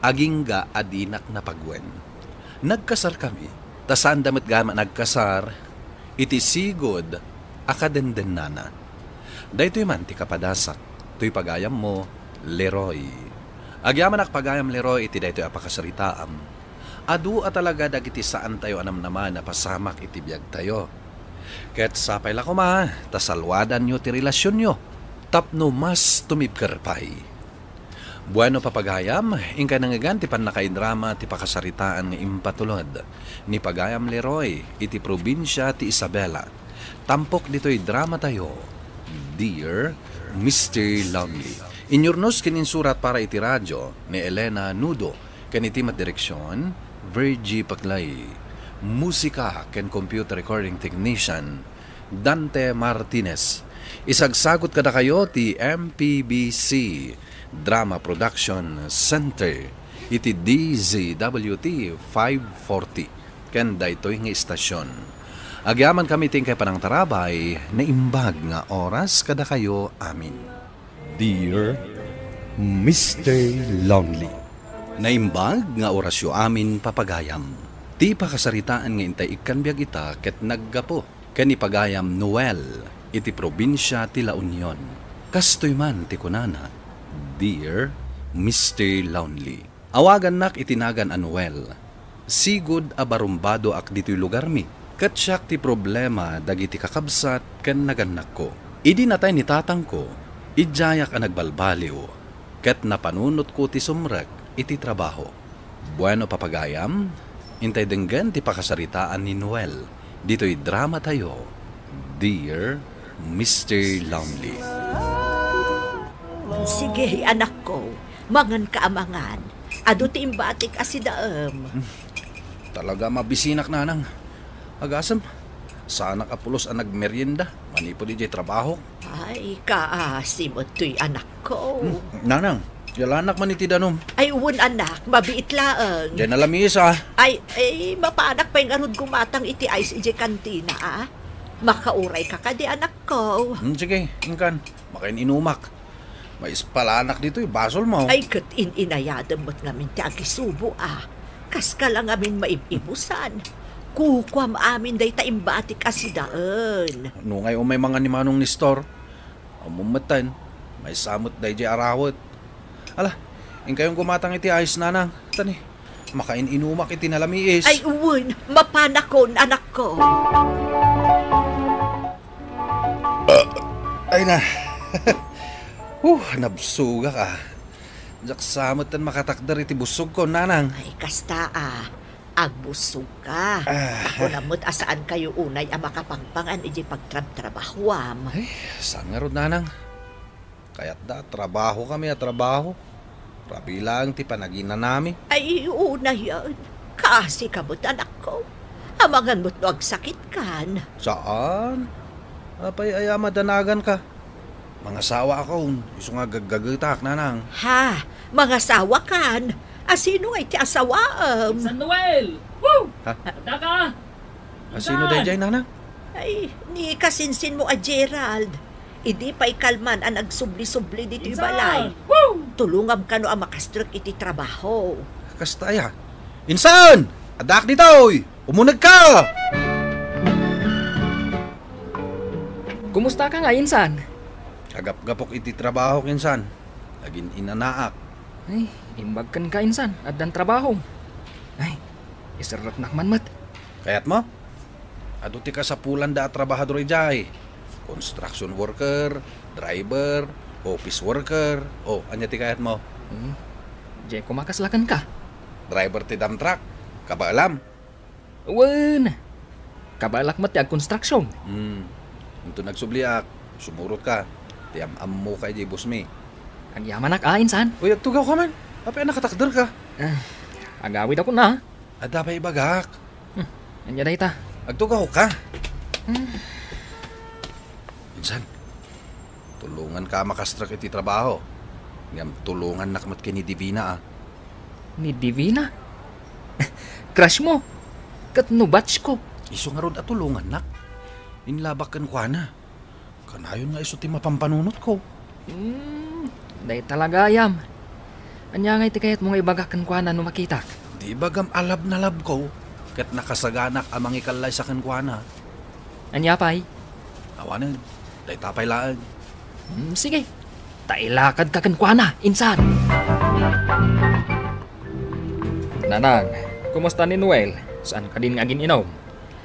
agingga a dinak napagwen. Nagkasarkami, ta saanda met gayam a nagkasar iti sigud a kadendennana. Daytoy man ti kapadasak, toy pagayammo, Leroy. Agyamanak pagayam, Leroy, iti daytoy a pakasaritaam. Adu a talaga dagiti saantayo a namnama a napasamak iti biagtayo. Ket sapay la koma ta salwadanyo ti relasionyo tapno mas tumibker pay. Bueno, papagayam, inkay nangngegan ti pannakaidrama ti pakasaritaan nga impatulod ni pagayam Leroy iti probinsia ti Isabela. Tampok ditoy dramatayo, Dear Mister Lonely. Inyurnos ken insurat para iti radyo ni Elena Nudo, ken iti met direksion, Virgie Paclay. Musika ken computer recording technician, Dante Martinez. Isagsagut kadakayo ti M P B C Drama Production Center iti D Z W T five forty ken daytoy nga istasion. Agyamankami ti inkay panangtarabay, naimbag nga oras kadakayo amin. Dear Mister Lonely. Naimbag nga orasyo amin, papagayam. Ti pakasaritaan nga intay ikkan biag ita ket naggapu ken ni pagayam Noel iti probinsia ti La Union. Kastoy man ti kunana, Dear Mister Lonely. Awagannak iti nagan a Noel. Sigud a barumbadoak ditoy lugarmi, ket siak ti problema dagiti kakabsat ken nagannakko. Idi natay ni tatangko, idiayak a nagbalbaliw, ket napanunotko ti sumrek iti trabaho. Bueno, papagayam, intay denggen ti pakasaritaan ni Noel ditoy dramatayo, Dear Mister Lonely. Sige, anakko, manganka a mangan. Adu ti imbatik a sidaem. Talaga mabisinak, nanang. Agasem, saanak a pulos a nagmerienda manipud idiay trabaho. Ay, kaasi met toy, anakko. Hmm, nanang, yalanak man iti danum. Ay, wen, anak, mabiit laeng. Diay nalamiis, a. Ay, ay, mapanak pay ngarud gumatang iti ice idiay kantina, a. Makaurayka kadi, anakko? Hmm, sige, inkan. Makain-inumak. Maispalanak ditoy basolmo. Ay, ket in-inayadem met ngamin ti agisubo, a. Kaska la ngamin maib-ibusan. Kukuam amin dayta imbatik a sidaen. No ngay umay mangan ni Manong Nestor, ammom metten, maysa met daydiay arawet. Ala, inkayon gumatang iti ice, nanang. Tani, makain-inumak iti nalamiis. Ay, wen, mapanakon, anakko. Ay na. Huh, nabsogak, a. Diak sa metten makatakder iti busogko, nanang. Ay, kasta, a. Agbusogka. Ah. Akunam met a saankayo unay a makapangpangan iti pagtrabtrabahoam. Ay, saan ngarud, nanang? Kayatda a trabahokami a trabaho. Rabii laeng ti panaginanami. Ay, unayen. Kaasika met, anakko. Amangan met no agsakitkan. Saan? Apay aya madanaganka? Mangasawaakon, isu nga gaggagetak, nanang. Ha? Mangasawakan? A, sino ngay ti asawaem? San Noel! Woo! Ha? Adda ka? A, sino daydiay, nanang? Ay, ni kasinsinmo a Gerald. Idi pay kalman a nagsubli-subli ditoy balay. Tulongam kano a makastrek iti trabaho. Kasta aya? Insan! Addaak ditoy! Umunegka! Kumustaka nga, insan? Agapgapok iti trabahok, insan. Nagin-inanaak. Ay, imbag kenka, insan. Addan trabahom. Ay, iserreknak man met. Kayatmo? Adu ti kasapulanda a trabahador idiay. Construction worker, driver, office worker. O, ania ti kayatmo? Hmm. Diay koma kasla kenka. Driver ti dump truck. Kabaelam? Wen. Kabaelak met ti agkonstruksion. Hmm. Inton nagsubliak, sumurotka. Ti am-ammoka idiay bosmi. Agyamanak a, insan. Uy, agtugawka man. Apay a nakatakderka? Ah, agawidakon a. Adda pay ibagak. Hmm, ania dayta? Agtugawka. Hmm. Insan, tulonganka a makastrek iti trabaho. Ngem tulongannak met ken ni Divina, a. Ni Divina? Crush mo? Ket no batch ko? Isu ngarud a tulongannak. Inlabak kenkuana. Kanayon nga isu ti mapampanunotko. Hmm, dayta la gayam. Ania ngay ti kayatmo nga ibagak kenkuana no makitak? Ti ibagam a love na love ko, ket nakasaganak a mangikallaisa kenkuana. Ania pay? Awanen, dayta pay laeng. Hmm, sige. Ta ilakadka kenkuana, insan. Nanang, kumusta ni Noel? Saan kadin nga agin-inom?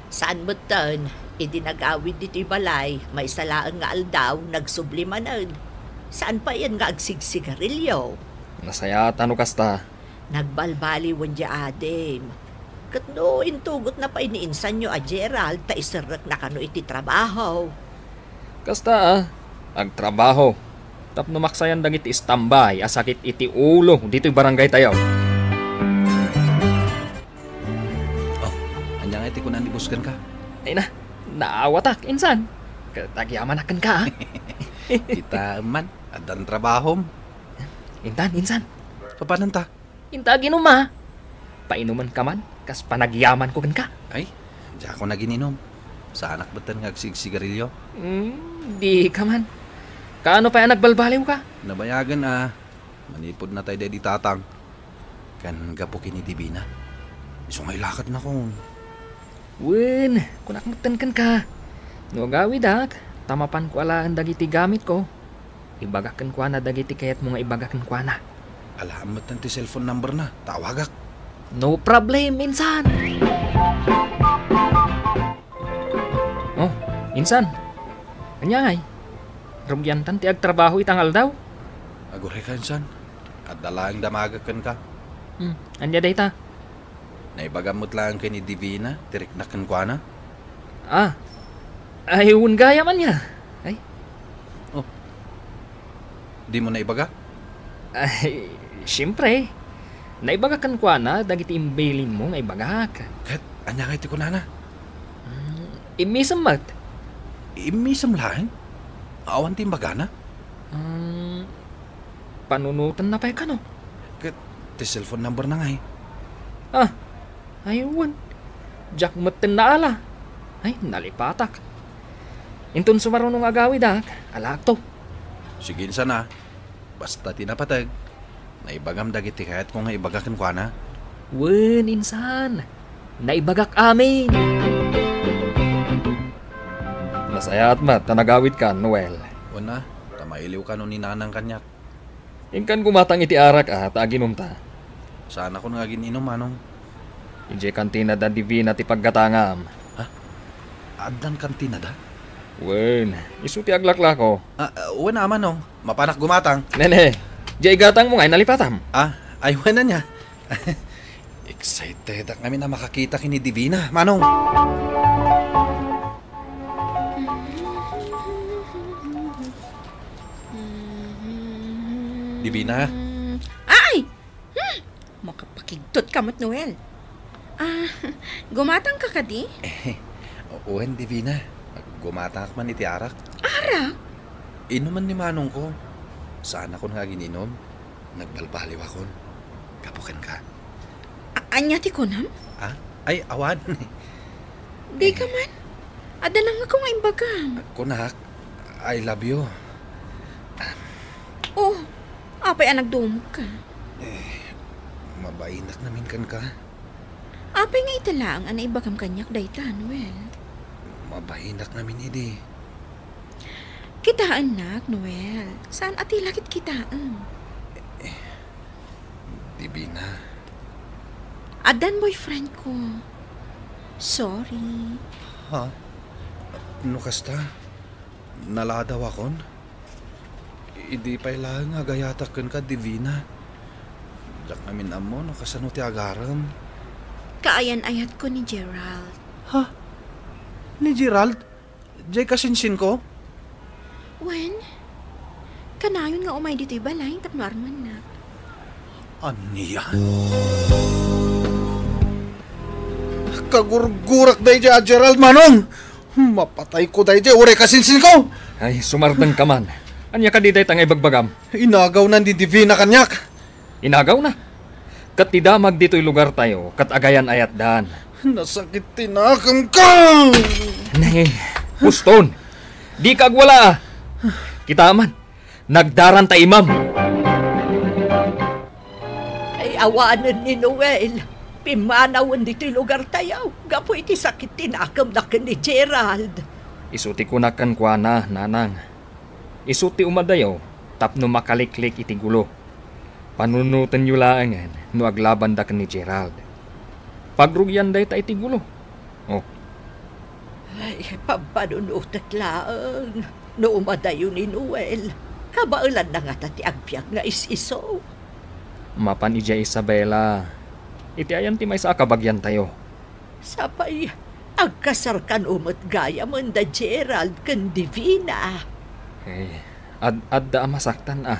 Saan metten, idi nagawid ditoy balay, maysa laeng nga aldaw, nagsubli manen. Saan payen nga agsigsigarilio? Nasayaat no kasta. Nagbalbaliwen diay adim. Ket no intugotna pay ni insanyo a Gerald ta iserrekna kano iti trabaho. Kasta, a. Agtrabaho tapno maksayan dagiti istambay a sakit iti ulo ditoy barangaytayo. Oh, ania nga iti kunan ni boss kenka? Ay na, naawatak, insan. Ket agyamanak kenka, a. Kitaem man, addan trabahom. Intan, insan. Papananta? Inta aginum, a. Painumenka man, kas panagyamanko kenka. Ay, diakon agininum. Saanak metten nga agsigsigarilio. Hmm, dika man. Kaano pay a nagbalbaliwka? Nabayagen, a. Manipud natay daydi tatang. Ken gapu ken ni Divina. Isu nga ilakadnakon. Wen, kunak metten kenka. No agawidak, ta mapanko alaen dagiti gamitko, ibagak kenkuana dagiti kayatmo nga ibaga kenkuana. Alaem metten ti cellphone number na, ta awagak. No problem, insan. Oh, insan. Ania ngay? Rugiantan ti agtrabaho ita nga aldaw? Agurayka, insan. Adda laeng damagek kenka. Hmm, ania dayta? Naibagam met laeng ken ni Divina ti riknak kenkuana. Ah. Ay, wen gayam, ania. Ay. Oh. Dimo naibaga? Ay, siempre. Naibagak kenkuana dagiti imbilinmo nga ibagak. Ket ania ngay ti kunana? Hmm, immisem met. Immisem laeng? Awan ti imbagana? Hmm, panunotenna pay kano? Ket ti cellphone number na ngay? Ah, ay, wen. Diak metten naala. Ay, nalipatak. Inton sumaruno nga agawidak, alaakto. Sige, insan, a. Basta ti napateg, naibagam dagiti kayatko nga ibaga kenkuana. Wen, insan. Naibagak amin. Nasayaat met ta nagawidka, Noel. Wen, a, ta mailiwka no ni Nanang kaniak. Inkan gumatang iti arak, a, ta aginumta. Saanakon nga agin-inum, Manong. Idiay kantina da Divina ti paggatangam. Ha? Addan kantina da? Wen, isu ti aglaklako. Ah, ah, wen, a, Manong. Mapanak gumatang. Nene, diay gatangmo ngay nalipatam? Ah, ay, wen, ania. Excitedak ngamin a makakita ken ni Divina, Manong. Divina? Ay! Hmm! Makapakigtot ka met, Noel. Ah, gumatang ka kadi? Wen, Divina. Gumatangak man iti arak. Arak? Inuman ni manongko. Saanakon nga agin-inum. Nagbalbaliwakon. Gapu kenka. A-, ania ti kunam? Ah? Ay, awan. Dika man. Adda nangngegko nga imbagam. Kunak, I love you. Oh, apay a nagdumogka? Eh, mabainak ngamin kenka. Apay nga ita laeng a naibagam kaniak dayta, Noel? Mabainak ngamin idi. Kitaennak, Noel. Saan a ti la ket kitaem. Divina. Addan boyfriend ko. Sorry. Ha? No kasta, naladawakon? Idi pay laeng nga agayatak kenka, Divina. Diak ngamin ammo no kasano ti agarem. Kaayan-ayatko ni Gerald. Ha? Ni Gerald? Diay kasinsinko? Wen, kanayon nga umay ditoy balay tapno armennak. Ania? Kagurgurak daydiay a Gerald, manong! Mapatayko daydiay uray kasinsinko! Ay, sumardengka man. Ania kadi dayta nga ibagbagam? Inagawna ni Divina kaniak. Inagawna. Ket ti damag ditoy lugartayo ket agayan-ayatdan. Nasakit ti nakemko! Ne, puston! Dika agwala, a! Kita man, nagdaranta imam! Ay, awanen ni Noel. Pimmanawen ditoy lugartayo gapu iti sakit ti nakemna ken ni Gerald. Isu ti kunak kenkuana, nanang. Isu ti umadayo tapno makaliklik iti gulo. Panunotenyo laengen no aglabanda ken ni Gerald. Pagrugian dayta iti gulo. Oh. Ay, pampanunotek laeng no umadayo ni Noel. Kabaelanna ngata ti agbiag nga is-isu. Mapan idiay Isabela. Iti ayan ti maysa a kabagiantayo. Sapay, agkasar kano met gayamen da Gerald ken Divina. Eh, ad-adda a masaktan a.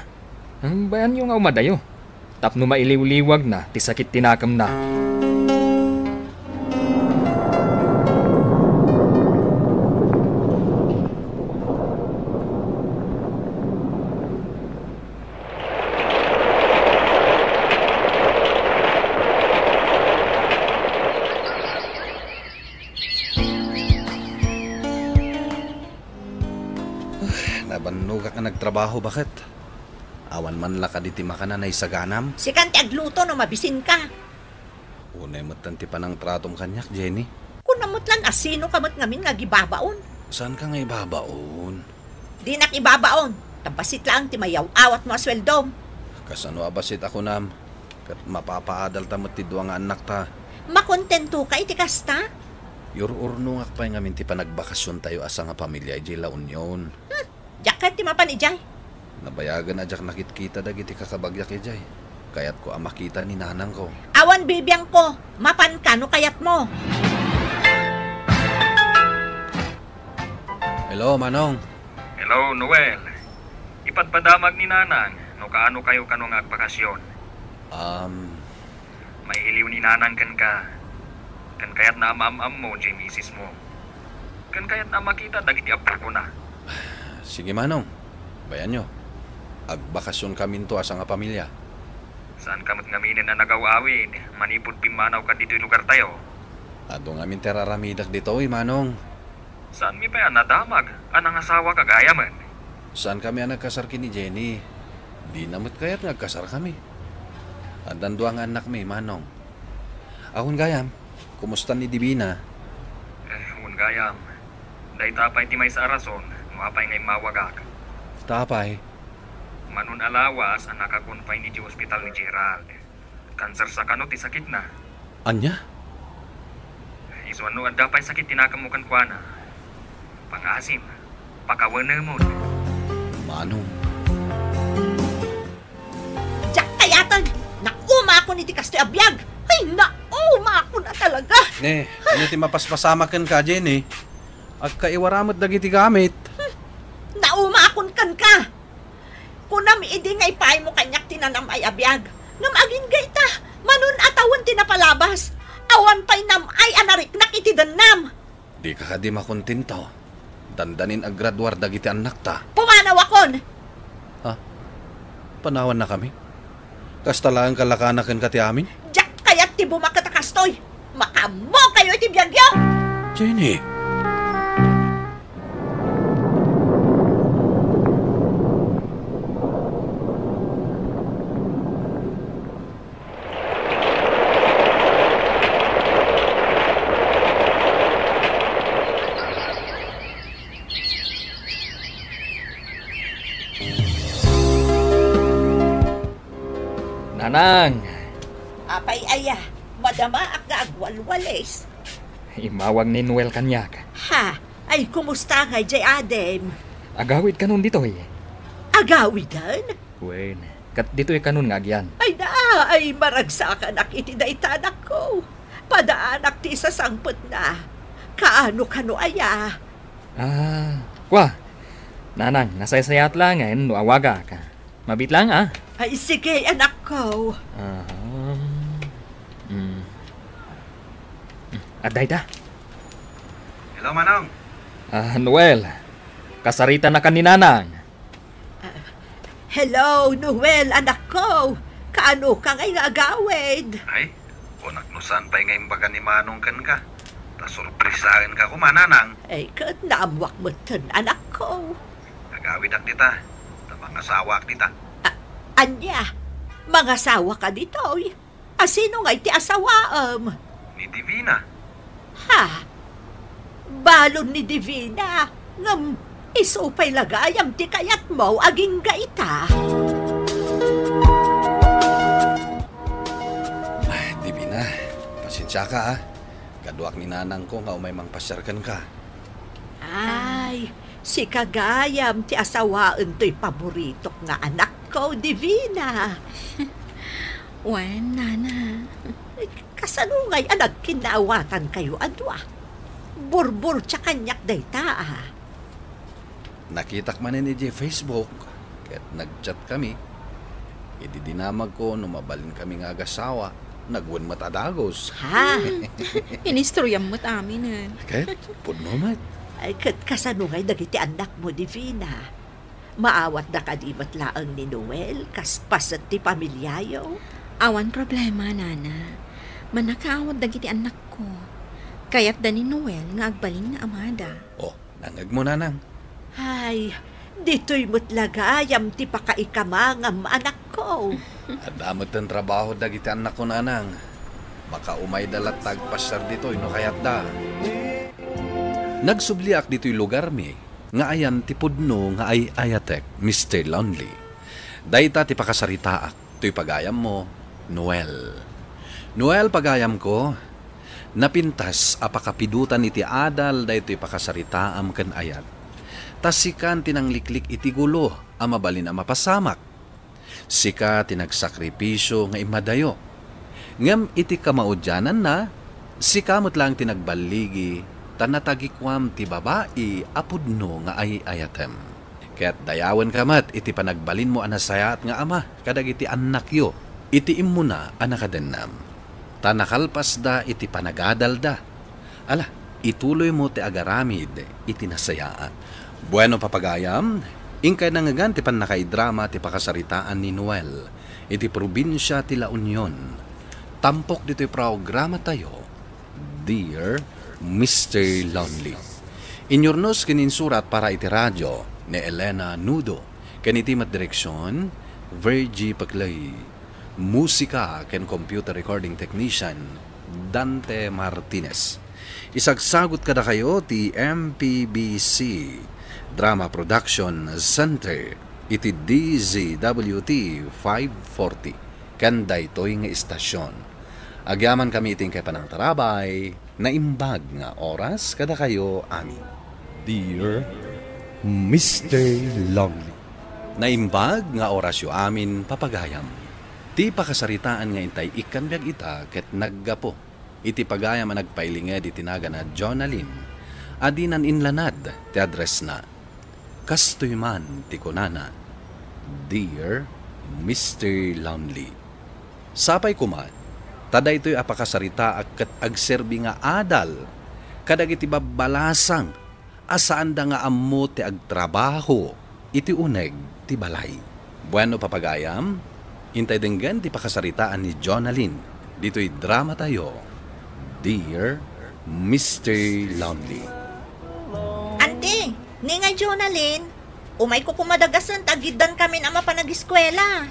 Hmm, bayanyo nga umadayo. Tapno mailiwliwagna ti sakit ti nakemna. Nabannogak a nagtrabaho, baket. Awan man la kadi ti makanan a isaganam? Sikan ti agluto no mabisinka. Unay metten ti panangtratom kaniak, Jenny. Kunam met laeng a sinoka met ngamin nga agibabaon. Saanka nga ibabaon? Dinak ibabaon. Ta bassit laeng ti mayaw-awatmo a sueldom. Kasano a bassit a kunam? Ket mapapaadalta met ti dua nga annakta. Makontentoka iti kasta? Yur-urnongak pay ngamin ti panagbakasiontayo a sangapamilia idiay La Union. Hmm, diak kayat ti mapan idiay. Nabayagen a diak nakitkita dagiti kakabagiak idiay. Kayatko a makita ni nanangko. Awan bibiangko. Mapanka no kayatmo. Hello, Manong. Hello, Noel. Ipadpadamag ni Nanang no kaano kayo kano nga agbakasyon. Um, Mailiw ni Nanang kenka. Ken kayatna a maam-ammo diay misis mo. Ken kayatna a makita dagiti abbokona. Sige, Manong. Bayanyo. Agbakasyon kaminto a sangapamilia. Saanka met ngaminen a nagaw-awid manipud pimmanawka ditoy lugartayo? Adu ngamin ti ar-aramidek ditoy, Manong. Saanmi pay a nadamag a nangasawaka gayamen? Saankami a nagkasar ken ni Jenny. Dina met kayat nga agkasarkami. Addan dua nga annakmi, Manong. Awan gayam, kumusta ni Divina? Eh, wen gayam. Dayta pay ti maysa a rason no apay nga immawagak. Ta apay? Manon a lawas a naka-confine iti ospital ni Gerald. Cancer sa kano ti sakitna. Ania? Isu a no adda pay sakit ti nakemmo kenkuana, pangasim, pakawenemon. Manong. Diak kayaten! Naumakon iti kastoy a biag! Ay, naumakon a talaga! Ne, ania ti mapaspasamak kenka, Jenny? Agkaiwara met dagiti gamit. Hmm, naumakon kenka! Kunam idi nga ipaaymo kaniak ti nanam-ay a biag. Ngem agingga ita, manon a tawen ti napalabas. Awan pay nam-ay a nariknak iti dennam. Dika kadi makontento? Dandanin aggraduar dagiti annakta. Pumanawakon! Ha? Panawannakami? Kasta laeng kalakana kenka ti amin? Diak kayat ti bumaket a kastoy! Makaammokayo iti biagyo! Jenny! Nanang! Apay aya, madamaak nga agwalwalis. Immawag ni Noel kaniak. Ha? Ay, kumusta ngay diay adim? Agawid kanon ditoy. Agawiden? Wen, ket ditoy kanon nga agyan. Ay, da, ay, maragsakanak iti dayta, anakko. Padaanak ti sasangpetna. Kaano kano aya? Ah, kua. Nanang, nasaysayaat laengen no awagak. Mabiit laeng, ah. Ay, sige, anakko. Aha. Mm. Adda ita. Hello, Manong. Ah, Noel. Kasaritanaka ni Nanang. Ah, hello, Noel, anakko. Kaano ka ngay nga agawid? Ay, kunak no saan pay nga imbaga ni Manong kenka. Ta sorpresaenka koma, Nanang. Ay, ket naammoak metten, anakko. Agawidak dita, ta mangasawaak dita. A-, ania? Mangasawaka ditoy? A sino ngay ti asawaem? Ni Divina. Ha? Balon ni Divina? Ngem isu pay la gayam ti kayatmo agingga ita. Ay, Divina, pasensiaka, ah. Kaduak ni nanangko nga umay mangpasiar kenka. Ay, sika gayam ti asawaen toy paboritok nga anakko, Divina. Wen, Nana. Kasano ngay a nagkinnaawatankayo a dua? Burburtia kaniak dayta, ah. Nakitak manen idiay Facebook, ket nag-chat kami. Idi dinamagko no mabalin kami nga agasawa, nagwen met a dagus. Ha? Inistoryam met amin, eh. Ket pudno met. Ay, ket kasano ngay dagiti annakmo, Divina? Maawatda kadi met laeng ni Noel kas paset ti pamiliayo? Awan problema, Nana. Mannakaawat dagiti annakko. Kayatda ni Noel nga agbalin nga amada. Oh, nangngegmo, Nanang. Ay, ditoy met la gayam ti pakaikamangam, anakko. Adda metten trabaho dagiti annakko, Nanang. Makaumayda latta agpasyar ditoy no kayatda. Nagsubliak ditoy lugarmi nga ayan ti pudno nga ay-ayatek, Mister Lonely. Dayta ti pakasaritaak toy pagayammo, Noel. Noel, pagayamko, napintas a pakapidotan iti adal daytoy pakasaritaam ken ayat. Ta sikan ti nangliklik iti gulo a mabalin a mapasamak. Sika ti nagsakripisio nga immadayo. Ngem iti kamaudiananna, sika met laeng ti nagballigi, ta natagikuam ti babai a pudno nga ay-ayatem. Ket dayawenka met iti panagbalinmo a nasayaat nga ama kadagiti annakyo iti immuna a nakadennam. Ta nakalpasda iti panagadalda. Ala, ituloymo ti agaramid iti nasayaat. Bueno, papagayam, inkay nangngegan ti pannakaidrama ti pakasaritaan ni Noel iti probinsia ti La Union. Tampok ditoy programatayo, Dear Mister Lonely. Inyurnos ken insurat para iti radio ni Elena Nudo, ken iti met direksion, Virgie Paclay. Musika ken computer recording technician, Dante Martinez. Isagsagut kadakayo ti M P B C Drama Production Center iti D Z W T five forty ken daytoy nga istasyon. Agyamankami iti inkay panangtarabay, naimbag nga oras kadakayo amin. Dear Mister Lonely. Naimbag nga orasyo amin, papagayam. Ti pakasaritaan nga intay ikkan biag ita ket naggapu iti pagayam a nagpailinged iti nagan a Jonalyn a dinan inlanad ti addressna. Kastoy man ti kunana, Dear Mister Lonely. Sapay koma, ta daytoy a pakasaritaak ket agserbi nga adal kadagiti babbalasang a saanda nga ammo ti agtrabaho iti uneg ti balay. Bueno, papagayam, intay denggen ti pakasaritaan ni Jonalyn ditoy dramatayo, Dear Mister Lonely. Anti, ni nga Jonalyn, umayko koma dagasen ta agiddan kamin a mapan agiskuela.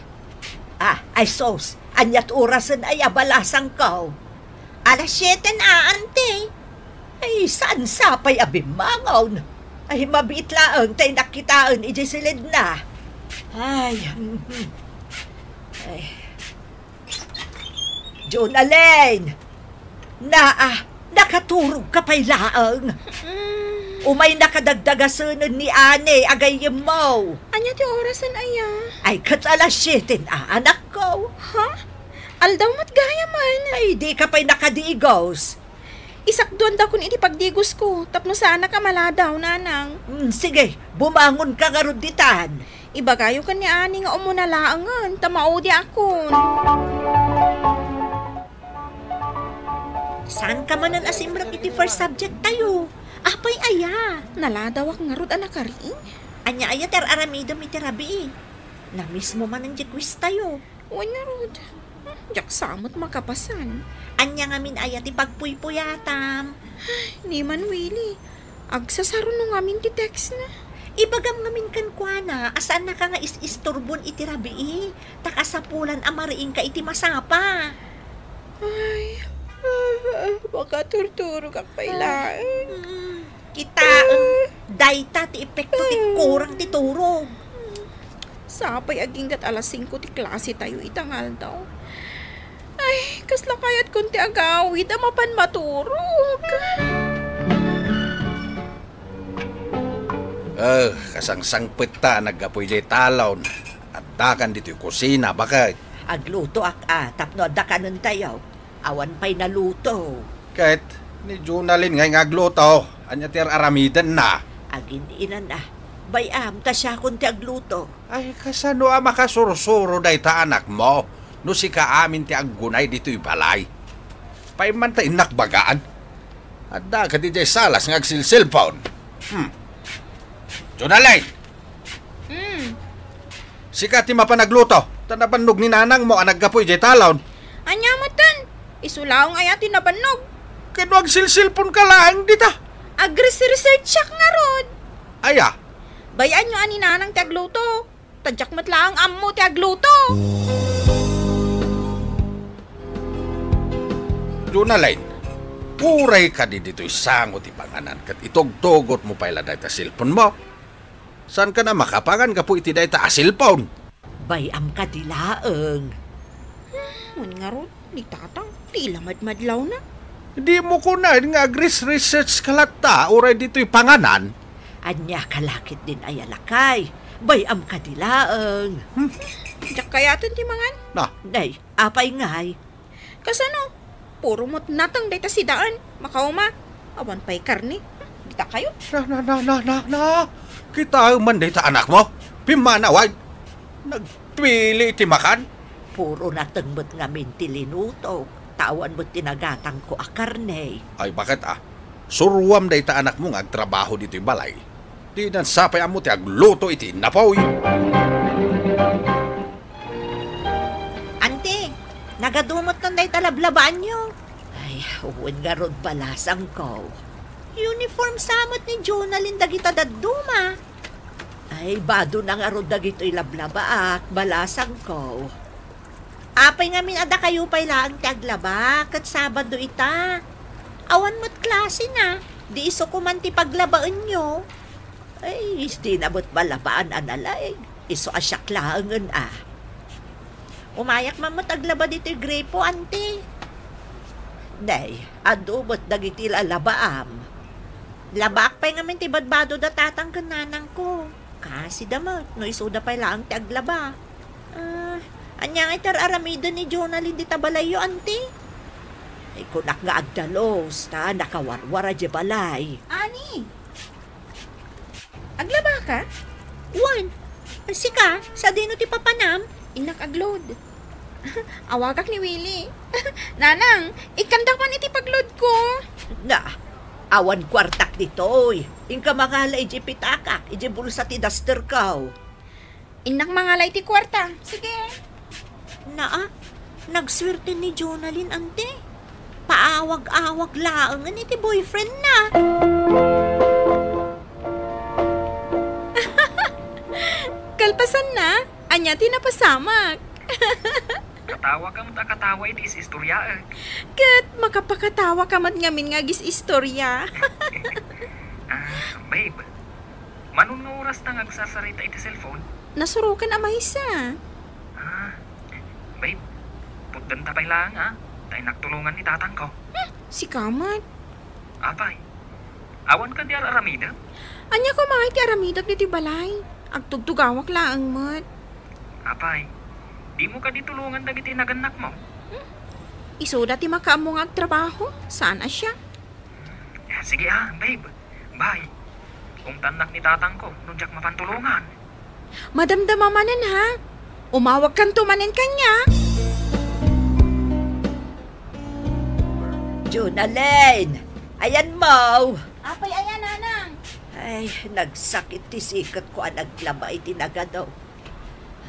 Ah, ay sus, aniat orasen ay a balasangko? Alas siete na, anti. Ay, saan sapay a bimmangon? Ay, mabiit laeng tay nakitaen idiay siledna. Ay, mhm. Ay. Jonalyn! Naa, nakaturogka pay laeng. Mm. Umaynaka dagdagasenen ni Ane a gayyemmo. Ania ti orasen aya? Ay, ket alas siete na, anakko. Ha? Aldaw met gayamen. Ay, dika pay nakadigos. Isakduandakon iti pagdigosko, tapno saanak a maladaw, nanang. Mm, sige, bumangonka ngarud ditan. Ibagayo ken ni Ani nga umuna laengen, ta maudiakon. Saanka manen a simrek iti first subject tayo? Apay aya? Naladawak ngarud a nakari. Ania aya ti ar-aramidem iti rabii? Namismo manen ti quiz tayo. Wen ngarud, hmm, diak sa met makapasan. Ania ngamin aya ti pagpuypuyatam? Ay, ni man Willie, agsasaruno ngamin ti textna. Ibagam ngamin kenkuana a saannaka nga is-isturbon iti rabii, ta kasapulan a mariingka iti masapa. Ay, makaturturogak pay laeng. Mm. Kitaem, dayta ti epekto ti kurang ti turog. Sapay aginggat alas singko ti klase tayo ita nga aldaw. Ay, kasla kayatkon ti agawid a mapan maturog. Eh, kasangsangpet ta naggapu idiay talon. Addakan ditoy kusina, baket. Aglutoak a, tapno adda kanen tayo. Awan pay naluto. Ket ni Jonalyn ngay nga agluto. Ania ti ar-aramidenna? Agin-inan a. Bay-am ta siakon ti agluto. Ay, kasano a makasursuro dayta anakmo no sika amin ti aggunay ditoy balay? Paimman ta innak bagaan. Adda ka diay salas nga agsilsilpon. Hmm. Jonalyn! Hmm. Sika ti mapan agluto, ta nabannog ni nanangmo a naggapu idiay talon. Ania metten? Isu laeng aya ti nabannog? Ket no agsilsilpon ka laeng dita? Agres-researchak ngarud. Aya? Bay-anyo a ni nanang ti agluto. Ta diak met laeng ammo ti agluto. Jonalyn, uray kadi ditoy sango ti panganan ket itugtugotmo pay la dayta cellphone-mo. Saankan a makapangan gapu iti dayta a cellphone? Bay-am kadi laeng. Hmm, wen ngarud, ni Tatang, ti ila madmadlawna. Dimo kunen nga agres-research ka latta, uray ditoy panganan? Ania ka la ketdin aya lakay? Bay-am kadi laeng. Hmm. Diak kayaten ti mangan. Na. Nay, apay ngay? Kasano? Puro met nateng dayta sidaan. Makauma. Awan pay karne. Dita kayo. Na, na, na, na, na, na. Kitaem man dayta anakmo. Pimmanawan. Nagpili ti makan. Puro nateng met ngamin ti linutok. Ta awan met ti nagatangko a karne. Ay, baket a? Suruam dayta anakmo nga agtrabaho ditoy balay. Dinan sapay ammo ti agluto iti innapoy. Anti, nagadu met dayta lablabaanyo. Ay, wen ngarud balasangko. Uniform sa met ni Jonalyn dagita dadduma. Ay, bado na ngarud dagitoy lablabaak, balasangko. Apay ngamin a dakayo pay laeng ti aglaba, ket Sabado ita. Awan met klasena, di isu koman ti paglabaenyo. Ay, istina met malabaan a nalaing. Isu a siak laengen a. Umayak man met aglaba ditoy gripo, anti. Nay, adu met dagiti lalabaam. Labaak pay ngamin ti badbado da tatang ken nanangko. Kasida met, no isuda pay laeng ti aglaba. Ah, ania nga iti ar-aramiden ni Jonalyn dita balayyo, anti? Ay, kunak nga agdalus, ta nakawarwar a di balay. Ani? Aglabaka? Wen. Sika, sadino ti papanam? Innak agload. Awagak ni Willie. Nanang, ikkandak man iti pagload ko. Na, awan kuartak ditoy. Inka mangala iti pitakak, iti bulsa ti duster ko. Innak mangala iti kuarta. Sige. Naa, nagsuerte ni Jonalyn, ante. Paawag-awag laengen iti boyfriend na. Kalpasan na, ania ti napasamak? Katawa ka met a katawa iti is-istoriaek. Ket makapakatawa ka met ngamin nga agis-istoria. Ah, babe, manon nga oras ta nga agsarsarita iti cellphone? Nasurokan a maysa. Ah, babe, putdenta pay laeng, ah. Ta innak tulongan ni tatangko. Hmm, sika met. Apay, awan kadi ar-aramidem? Ania koma ngay ti aramidek ditoy balay? Agtugtugawak laeng met. Apay, dimo kadi tulongan dagiti inagannakmo? Hmm? Isuda ti makaammo nga agtrabaho, saan a siak. Sige, ah, babe. Bye. Umtannak ni tatangko no diak mapan tulongan. Madamdama manen, ha? Umawagkanto manen kaniak. Jonalyn, ayanmo. Apay aya, nanang? Ay, nagsakit ti siketko a naglaba iti nagado.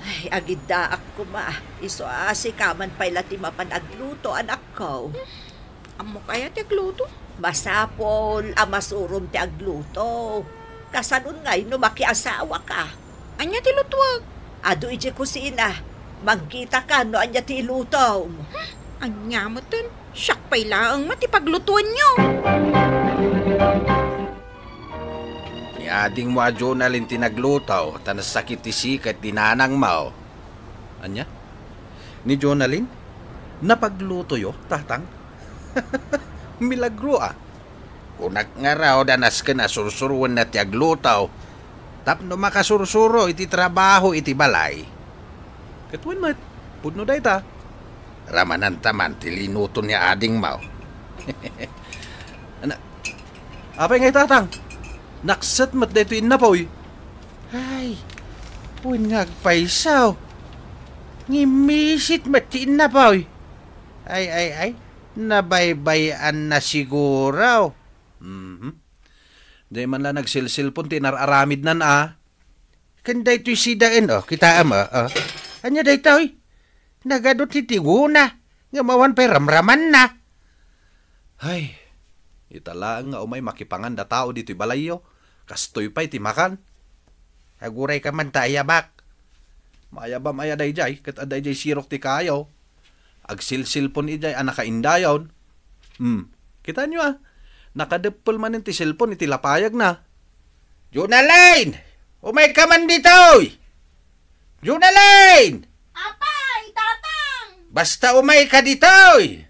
Ay, agiddaak koma. Isu a sika man pay la ti mapan agluto, anakko. Ammok aya ti agluto? Masapul a masurom ti agluto. Kasanon ngay no makiasawaka? Ania ti lutuek? Adu idiay kusina. Mangkitaka no ania ti ilutom. Hmm, ania metten? Siak pay laeng met ti paglutoenyo. Ni adingmo a Jonalyn ti nagluto, ta nasakit ti siket di nanangmo. Ania? Ni Jonalyn? Napaglutoyo, tatang? Milagro, a. Kunak ngarud a nasken a sursuroenna ti agluto tapno makasursuro iti trabaho iti balay. Ket wen met, pudno dayta. Ramananta man ti linuto ni adingmo. Ana, apay ngay, tatang? Nakset met daytoy innapoy. Ay, wen nga agpayso. Ngimmisit met ti innapoy. Ay, ay, ay, nabaybay-anna siguro. Mhm. Diay man la nagselselpon ti inar-aramidnan a. Ken daytoy sidaen, o, kitaem, o, o. Ania daytoy? Nagadu ti tigona, ngem awan pay ramramanna. Ay, ita laeng nga umay makipangan da tao ditoy balayyo. Kastoy pay ti makan. Agurayka man ta ayabak. Maayabam aya daydiay, ket adda idiay sirok ti kayo. Agselselpon idiay a nakaindayon. Hmm, kitaenyo a, nakadeppel manen ti selpon iti lapayagna. Jonalyn! Umayka man ditoy! Jonalyn! Apay, Tatang! Basta umayka ditoy!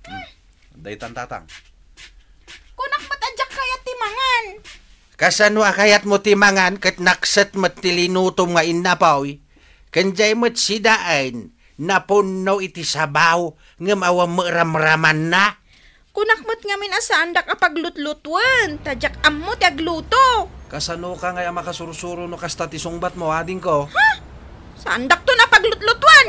Hmm, daytan, Tatang. Kunak met a diak kayat ti mangan. Kasano a kayatmo ti mangan ket nakset met ti linutom nga innapoy? Ken diay met sidaen, napunno iti sabaw, ngem awan met ramramanna. Kunak met ngamin a saandak a paglutlutoen, ta diak ammo ti agluto. Kasanoka ngay a makasursuro no kasta ti sungbatmo, adingko? Ha? Saandakton a paglutlutoen!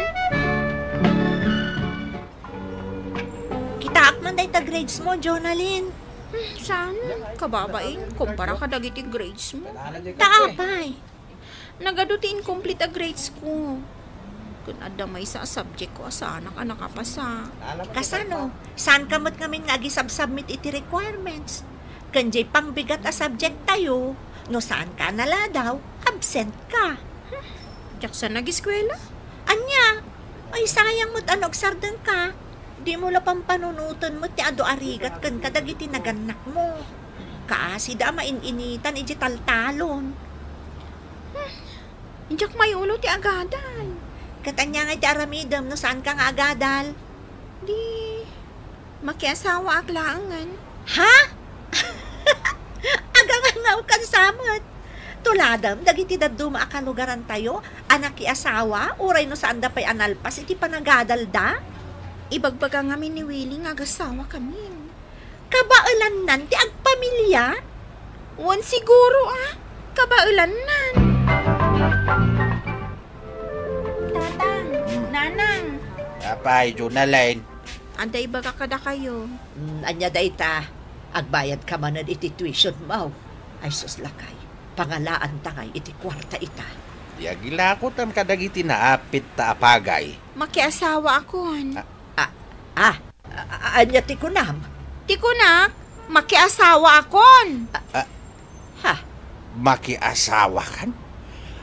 Kitaak man dayta grades mo, Jonalyn. Hmm, saan? Kababain, kumpara kadagiti grades mo. Ta apay? Nagadu ti incomplete a grades ko. Ken adda maysa a subject ko a saanak a nakapasa. Kasano? Saanka met ngamin nga agisubsubmit iti requirements? Ken diay pangbigat a subject tayo, no saanka a naladaw, absent ka. Diak sa nagiskuela? Ania? Ay, sayang met a no agsardengka. Dimo la pampanunoten met ti adu a rigat ken kadagiti nagannakmo. Kaasida a main-initan iti taltalon. Hmm, diak mayulo ti agadal. Ket ania ngay ti aramidem no saanka nga agadal? Di, makiasawaak laengen. Ha? Agangangawkan sa met. Tuladem dagiti dadduma a kalugarantayo a nakiasawa uray no saanda pay a nalpas iti panagadalda? Ibagbaga ngamin ni Willie nga agasawakamin. Kabaelannan ti agpamilia? Wen, siguro a. Kabaelannan. Tatang, hmm. Nanang. Apay, Jonalyn. Adda ibagak kadakayo. Hmm, ania dayta? Agbayadka manen iti tuition mo. Ay sus, lakay. Pangalaanta ngay iti kuarta ita. Di agilakotam kadagiti naapit ta a pagay. Makiasawaakon. Ah, ah, ah, a-, a-, ania ti kunam? Ti kunak, makiasawaakon. Ah, ah. Ha? Makiasawakan?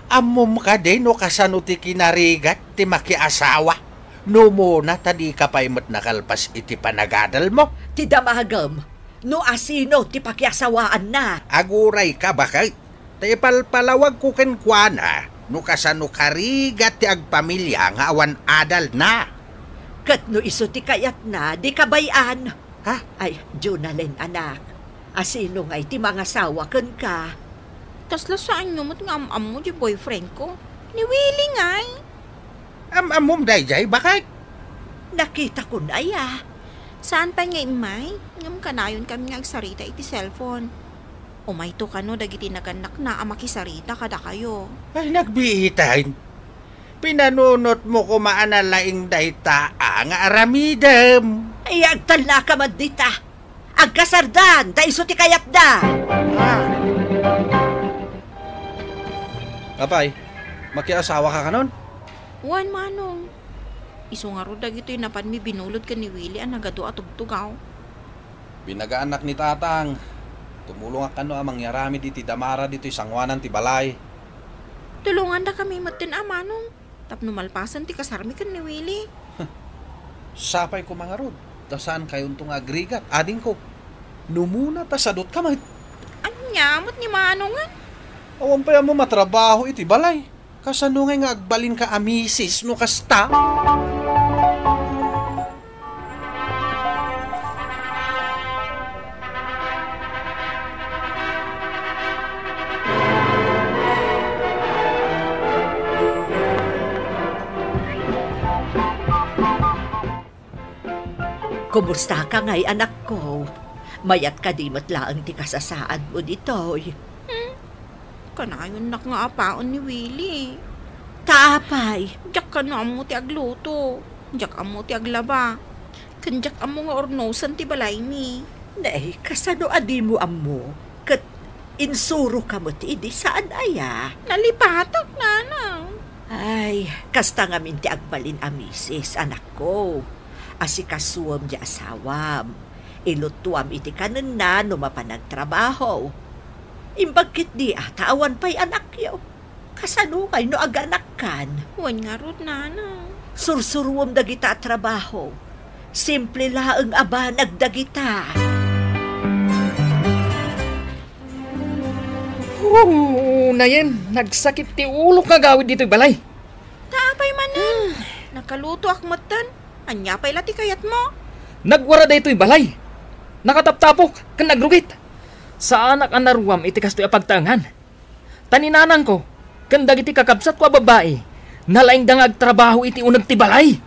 Ammom kadi no kasano ti kinarigat ti makiasawa? Numuna ta dika pay met nakalpas iti panagadalmo? Ti damagem, no asino ti pakiasawaanna? Agurayka, baket. Ta ipalpalawagko kenkuana no kasano karigat ti agpamilia nga awan adalna. Ket no isu ti kayatna, dika bay-an. Ha? Ay, Jonalyn, anak. Asino ngay ti mangasawa kenka? Kasla saanyo met nga am-ammo diay boyfriend ko? Ni Willie ngay. Am-ammom daydiay, baket? Nakitakon aya. Saan pay nga immay? Ngem kanayonkami nga agsarita iti cellphone. Umayto kano dagiti nagannakna a makisarita kadakayo. Ay, nagbiitan. Pinanunotmo koma a nalaing dayta a nga aramidem. Ay, agtalnaka man dita. Agkasardan, ta isu ti kayatda. Ah. Apay, makiasawaka kanon? Wen, Manong. Isu ngarud dagitoy napanmi binulod ken ni Willie a nagadu a tugtugaw. Binagaanak ni Tatang. Tumulongak kano a mangyaramid iti damara ditoy sangoanan ti balay. Tulongandakami metten a, Manong, tapno malpasen ti kasarmi ken ni Willie. Sapay koma ngarud, ta saankayonto nga agrigat, adingko. Numuna ta sadutka met. Ania met ni Manongen? Awan pay ammo matrabaho iti balay. Kasano ngay nga agbalinka a misis no kasta? Kumustaka ngay, anakko? Mayat kadi met laeng ti kasasaadmo ditoy? Hmm? Kanayonnak nga apaen ni Willie. Ta apay? Diak kano ammo ti agluto. Diak ammo ti aglaba. Ken diak ammo nga urnosen ti balaymi. Nay, kasano a dimo ammo? Ket insuroka met idi saan aya? Nalipatak, Nanang. Ay, kasta ngamin ti agbalin a misis, anakko. Asikasuem ti asawam. Ilutuam iti kanenna no mapan agtrabaho. Imbag ketdi a ta awan pay anakyo. Kasano ngay no aganakkan? Wen ngarud, Nanang. Sursuruem dagita a trabaho. Simple laeng a banag dagita. Oh, nayen, nagsakit ti ulok nga agawid ditoy balay. Ta apay manen? Hmm. Nakalutoak metten. Ania pay la ti kayatmo? Nagwara daytoy balay. Nakataptapok ken nagrugit. Saanak a naruam iti kastoy a pagtaengan. Ta ni nanangko ken dagiti kakabsatko a babbai, nalaingda nga agtrabaho iti uneg ti balay.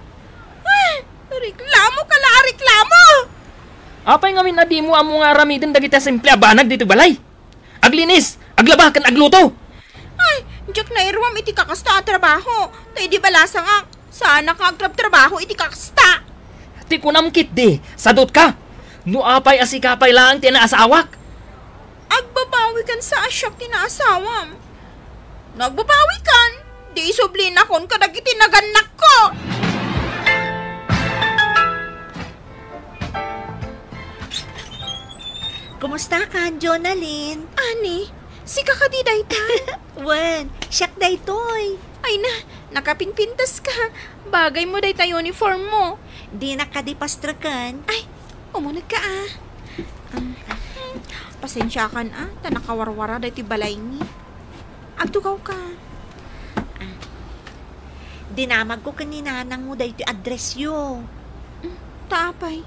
Ah, reklamo ka la a reklamo! Apay ngamin a dimo ammo nga aramiden dagiti simple a banag ditoy balay? Aglinis, aglaba, ken agluto. Ay, diak nairuam iti kakasta a trabaho. Ta idi balasangak, saanak nga agtrabtrabaho iti kakasta. Ti kunam ketdi, sadut ka. No apay a sika pay laeng ti naasawak. Agbabawi kan sa a siak ti naasawam. No agbabawi kan, di isublinakon kadagiti nagannakko. Kumusta ka, Jonalyn? Ani, sika kadi dayta? Wen, siak daytoy. Ay na, nakapinpintas ka. Bagay mo dayta uniform mo. Dinak kadi pastreken. Ay, umuneg ka, ah. Um, pasensiakan, ah, ta nakawarwara daytoy balaymi. Agtugaw ka. Ah. Dinamagko ken ni nanangmo daytoy addressyo. Mm, ta apay?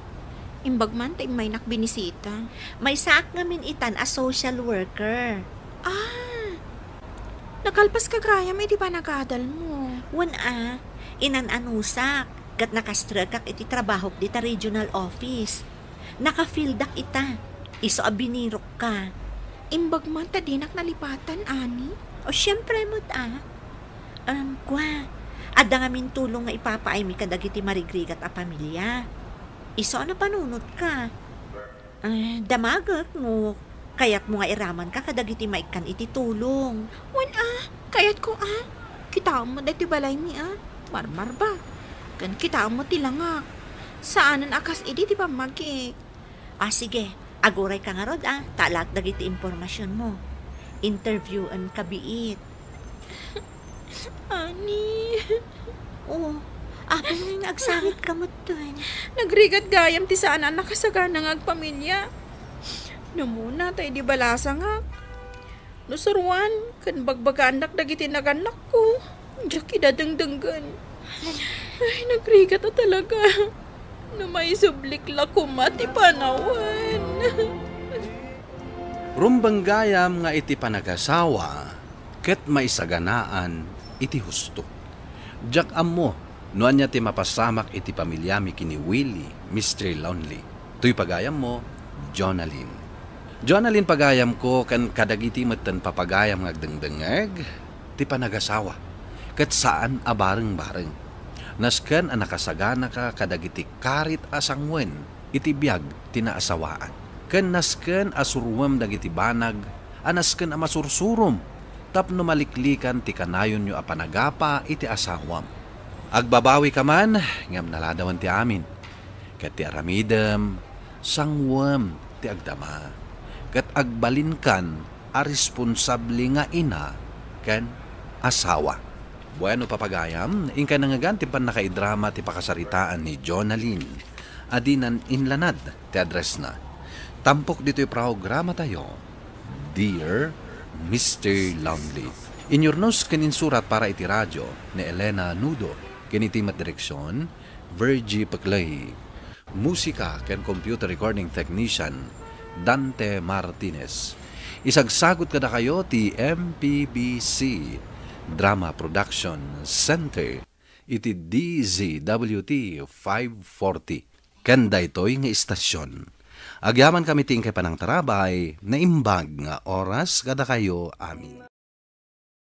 Imbag man ta immaynak binisita. Maysaak ngamin itan a social worker. Ah! Nakalpas ka gayam iti panagadalmo. Wen a, inan-anusak, ket nakastrekak iti trabahok dita regional office. Naka-fieldak ita. Isu a binirok ka. Imbag man ta dinak nalipatan, ani? O, siempre met a. Um, kua, adda ngamin tulong nga ipapaaymi kadagiti marigrigat a pamilia. Isu a napanunot ka. Ah, damagek no kayatmo nga iraman ka kadagiti maikkan iti tulong. Wen a, kayatko a. Kitaem met daytoy balaymi a. Marmarba. Ken kitaem met ti langak. Saanen a kas idi ti pammagik. Ah, sige. Aguray ka ngarud a. Ta alaek dagiti impormasionmo. Interviewen ka biit. Ani? Oh, apay nga agsangit ka metten? Nagrigat gayam ti saan a nakasagana nga agpamilia. Namuna ta idi balasangak. No suruan, ken bagbagaannak dagiti nagannakko, diak ida dengdenggen. Ay, nagrigat a talaga. No maisublik la koma ti panawen. Rumbeng gayam nga iti panagasawa, ket maisaganaan iti husto. Diak ammo no ania ti mapasamak iti pamiliami ken ni Willie, Mister Lonely. Toy pagayammo, Jonalyn. Jonalyn, pagayamko, ken kadagiti metten papagayam nga agdengdengngeg ti panagasawa, ket saan a barengbareng. Nasken a nakasaganaka kadagiti karit a sanguen iti biag ti naasawaan. Ken nasken a suruem dagiti banag a nasken a masursurom tapno maliklikan ti kanayonyo a panagapa iti asawam. Agbabawika man, ngem naladawen ti amin. Ket ti aramidem, sanguem ti agdama. Ket agbalinkan a responsable nga ina ken asawa. Bueno, papagayam, inkay nangngegan ti pannakaidrama ti pakasaritaan ni Jonalyn. Adinan inlanad ti addressna. Tampok ditoy programatayo, Dear Mister Lonely. Inyurnos ken insurat para iti radio ni Elena Nudo, ken iti met direksion, Virgie Peclay. Musika ken computer recording technician, Dante Martinez. Isagsagut kadakayo ti M P B C Drama Production Center iti D Z W T five forty. Ken daytoy nga istasyon, agyamankami ti inkay panangtarabay, naimbag nga oras kadakayo amin.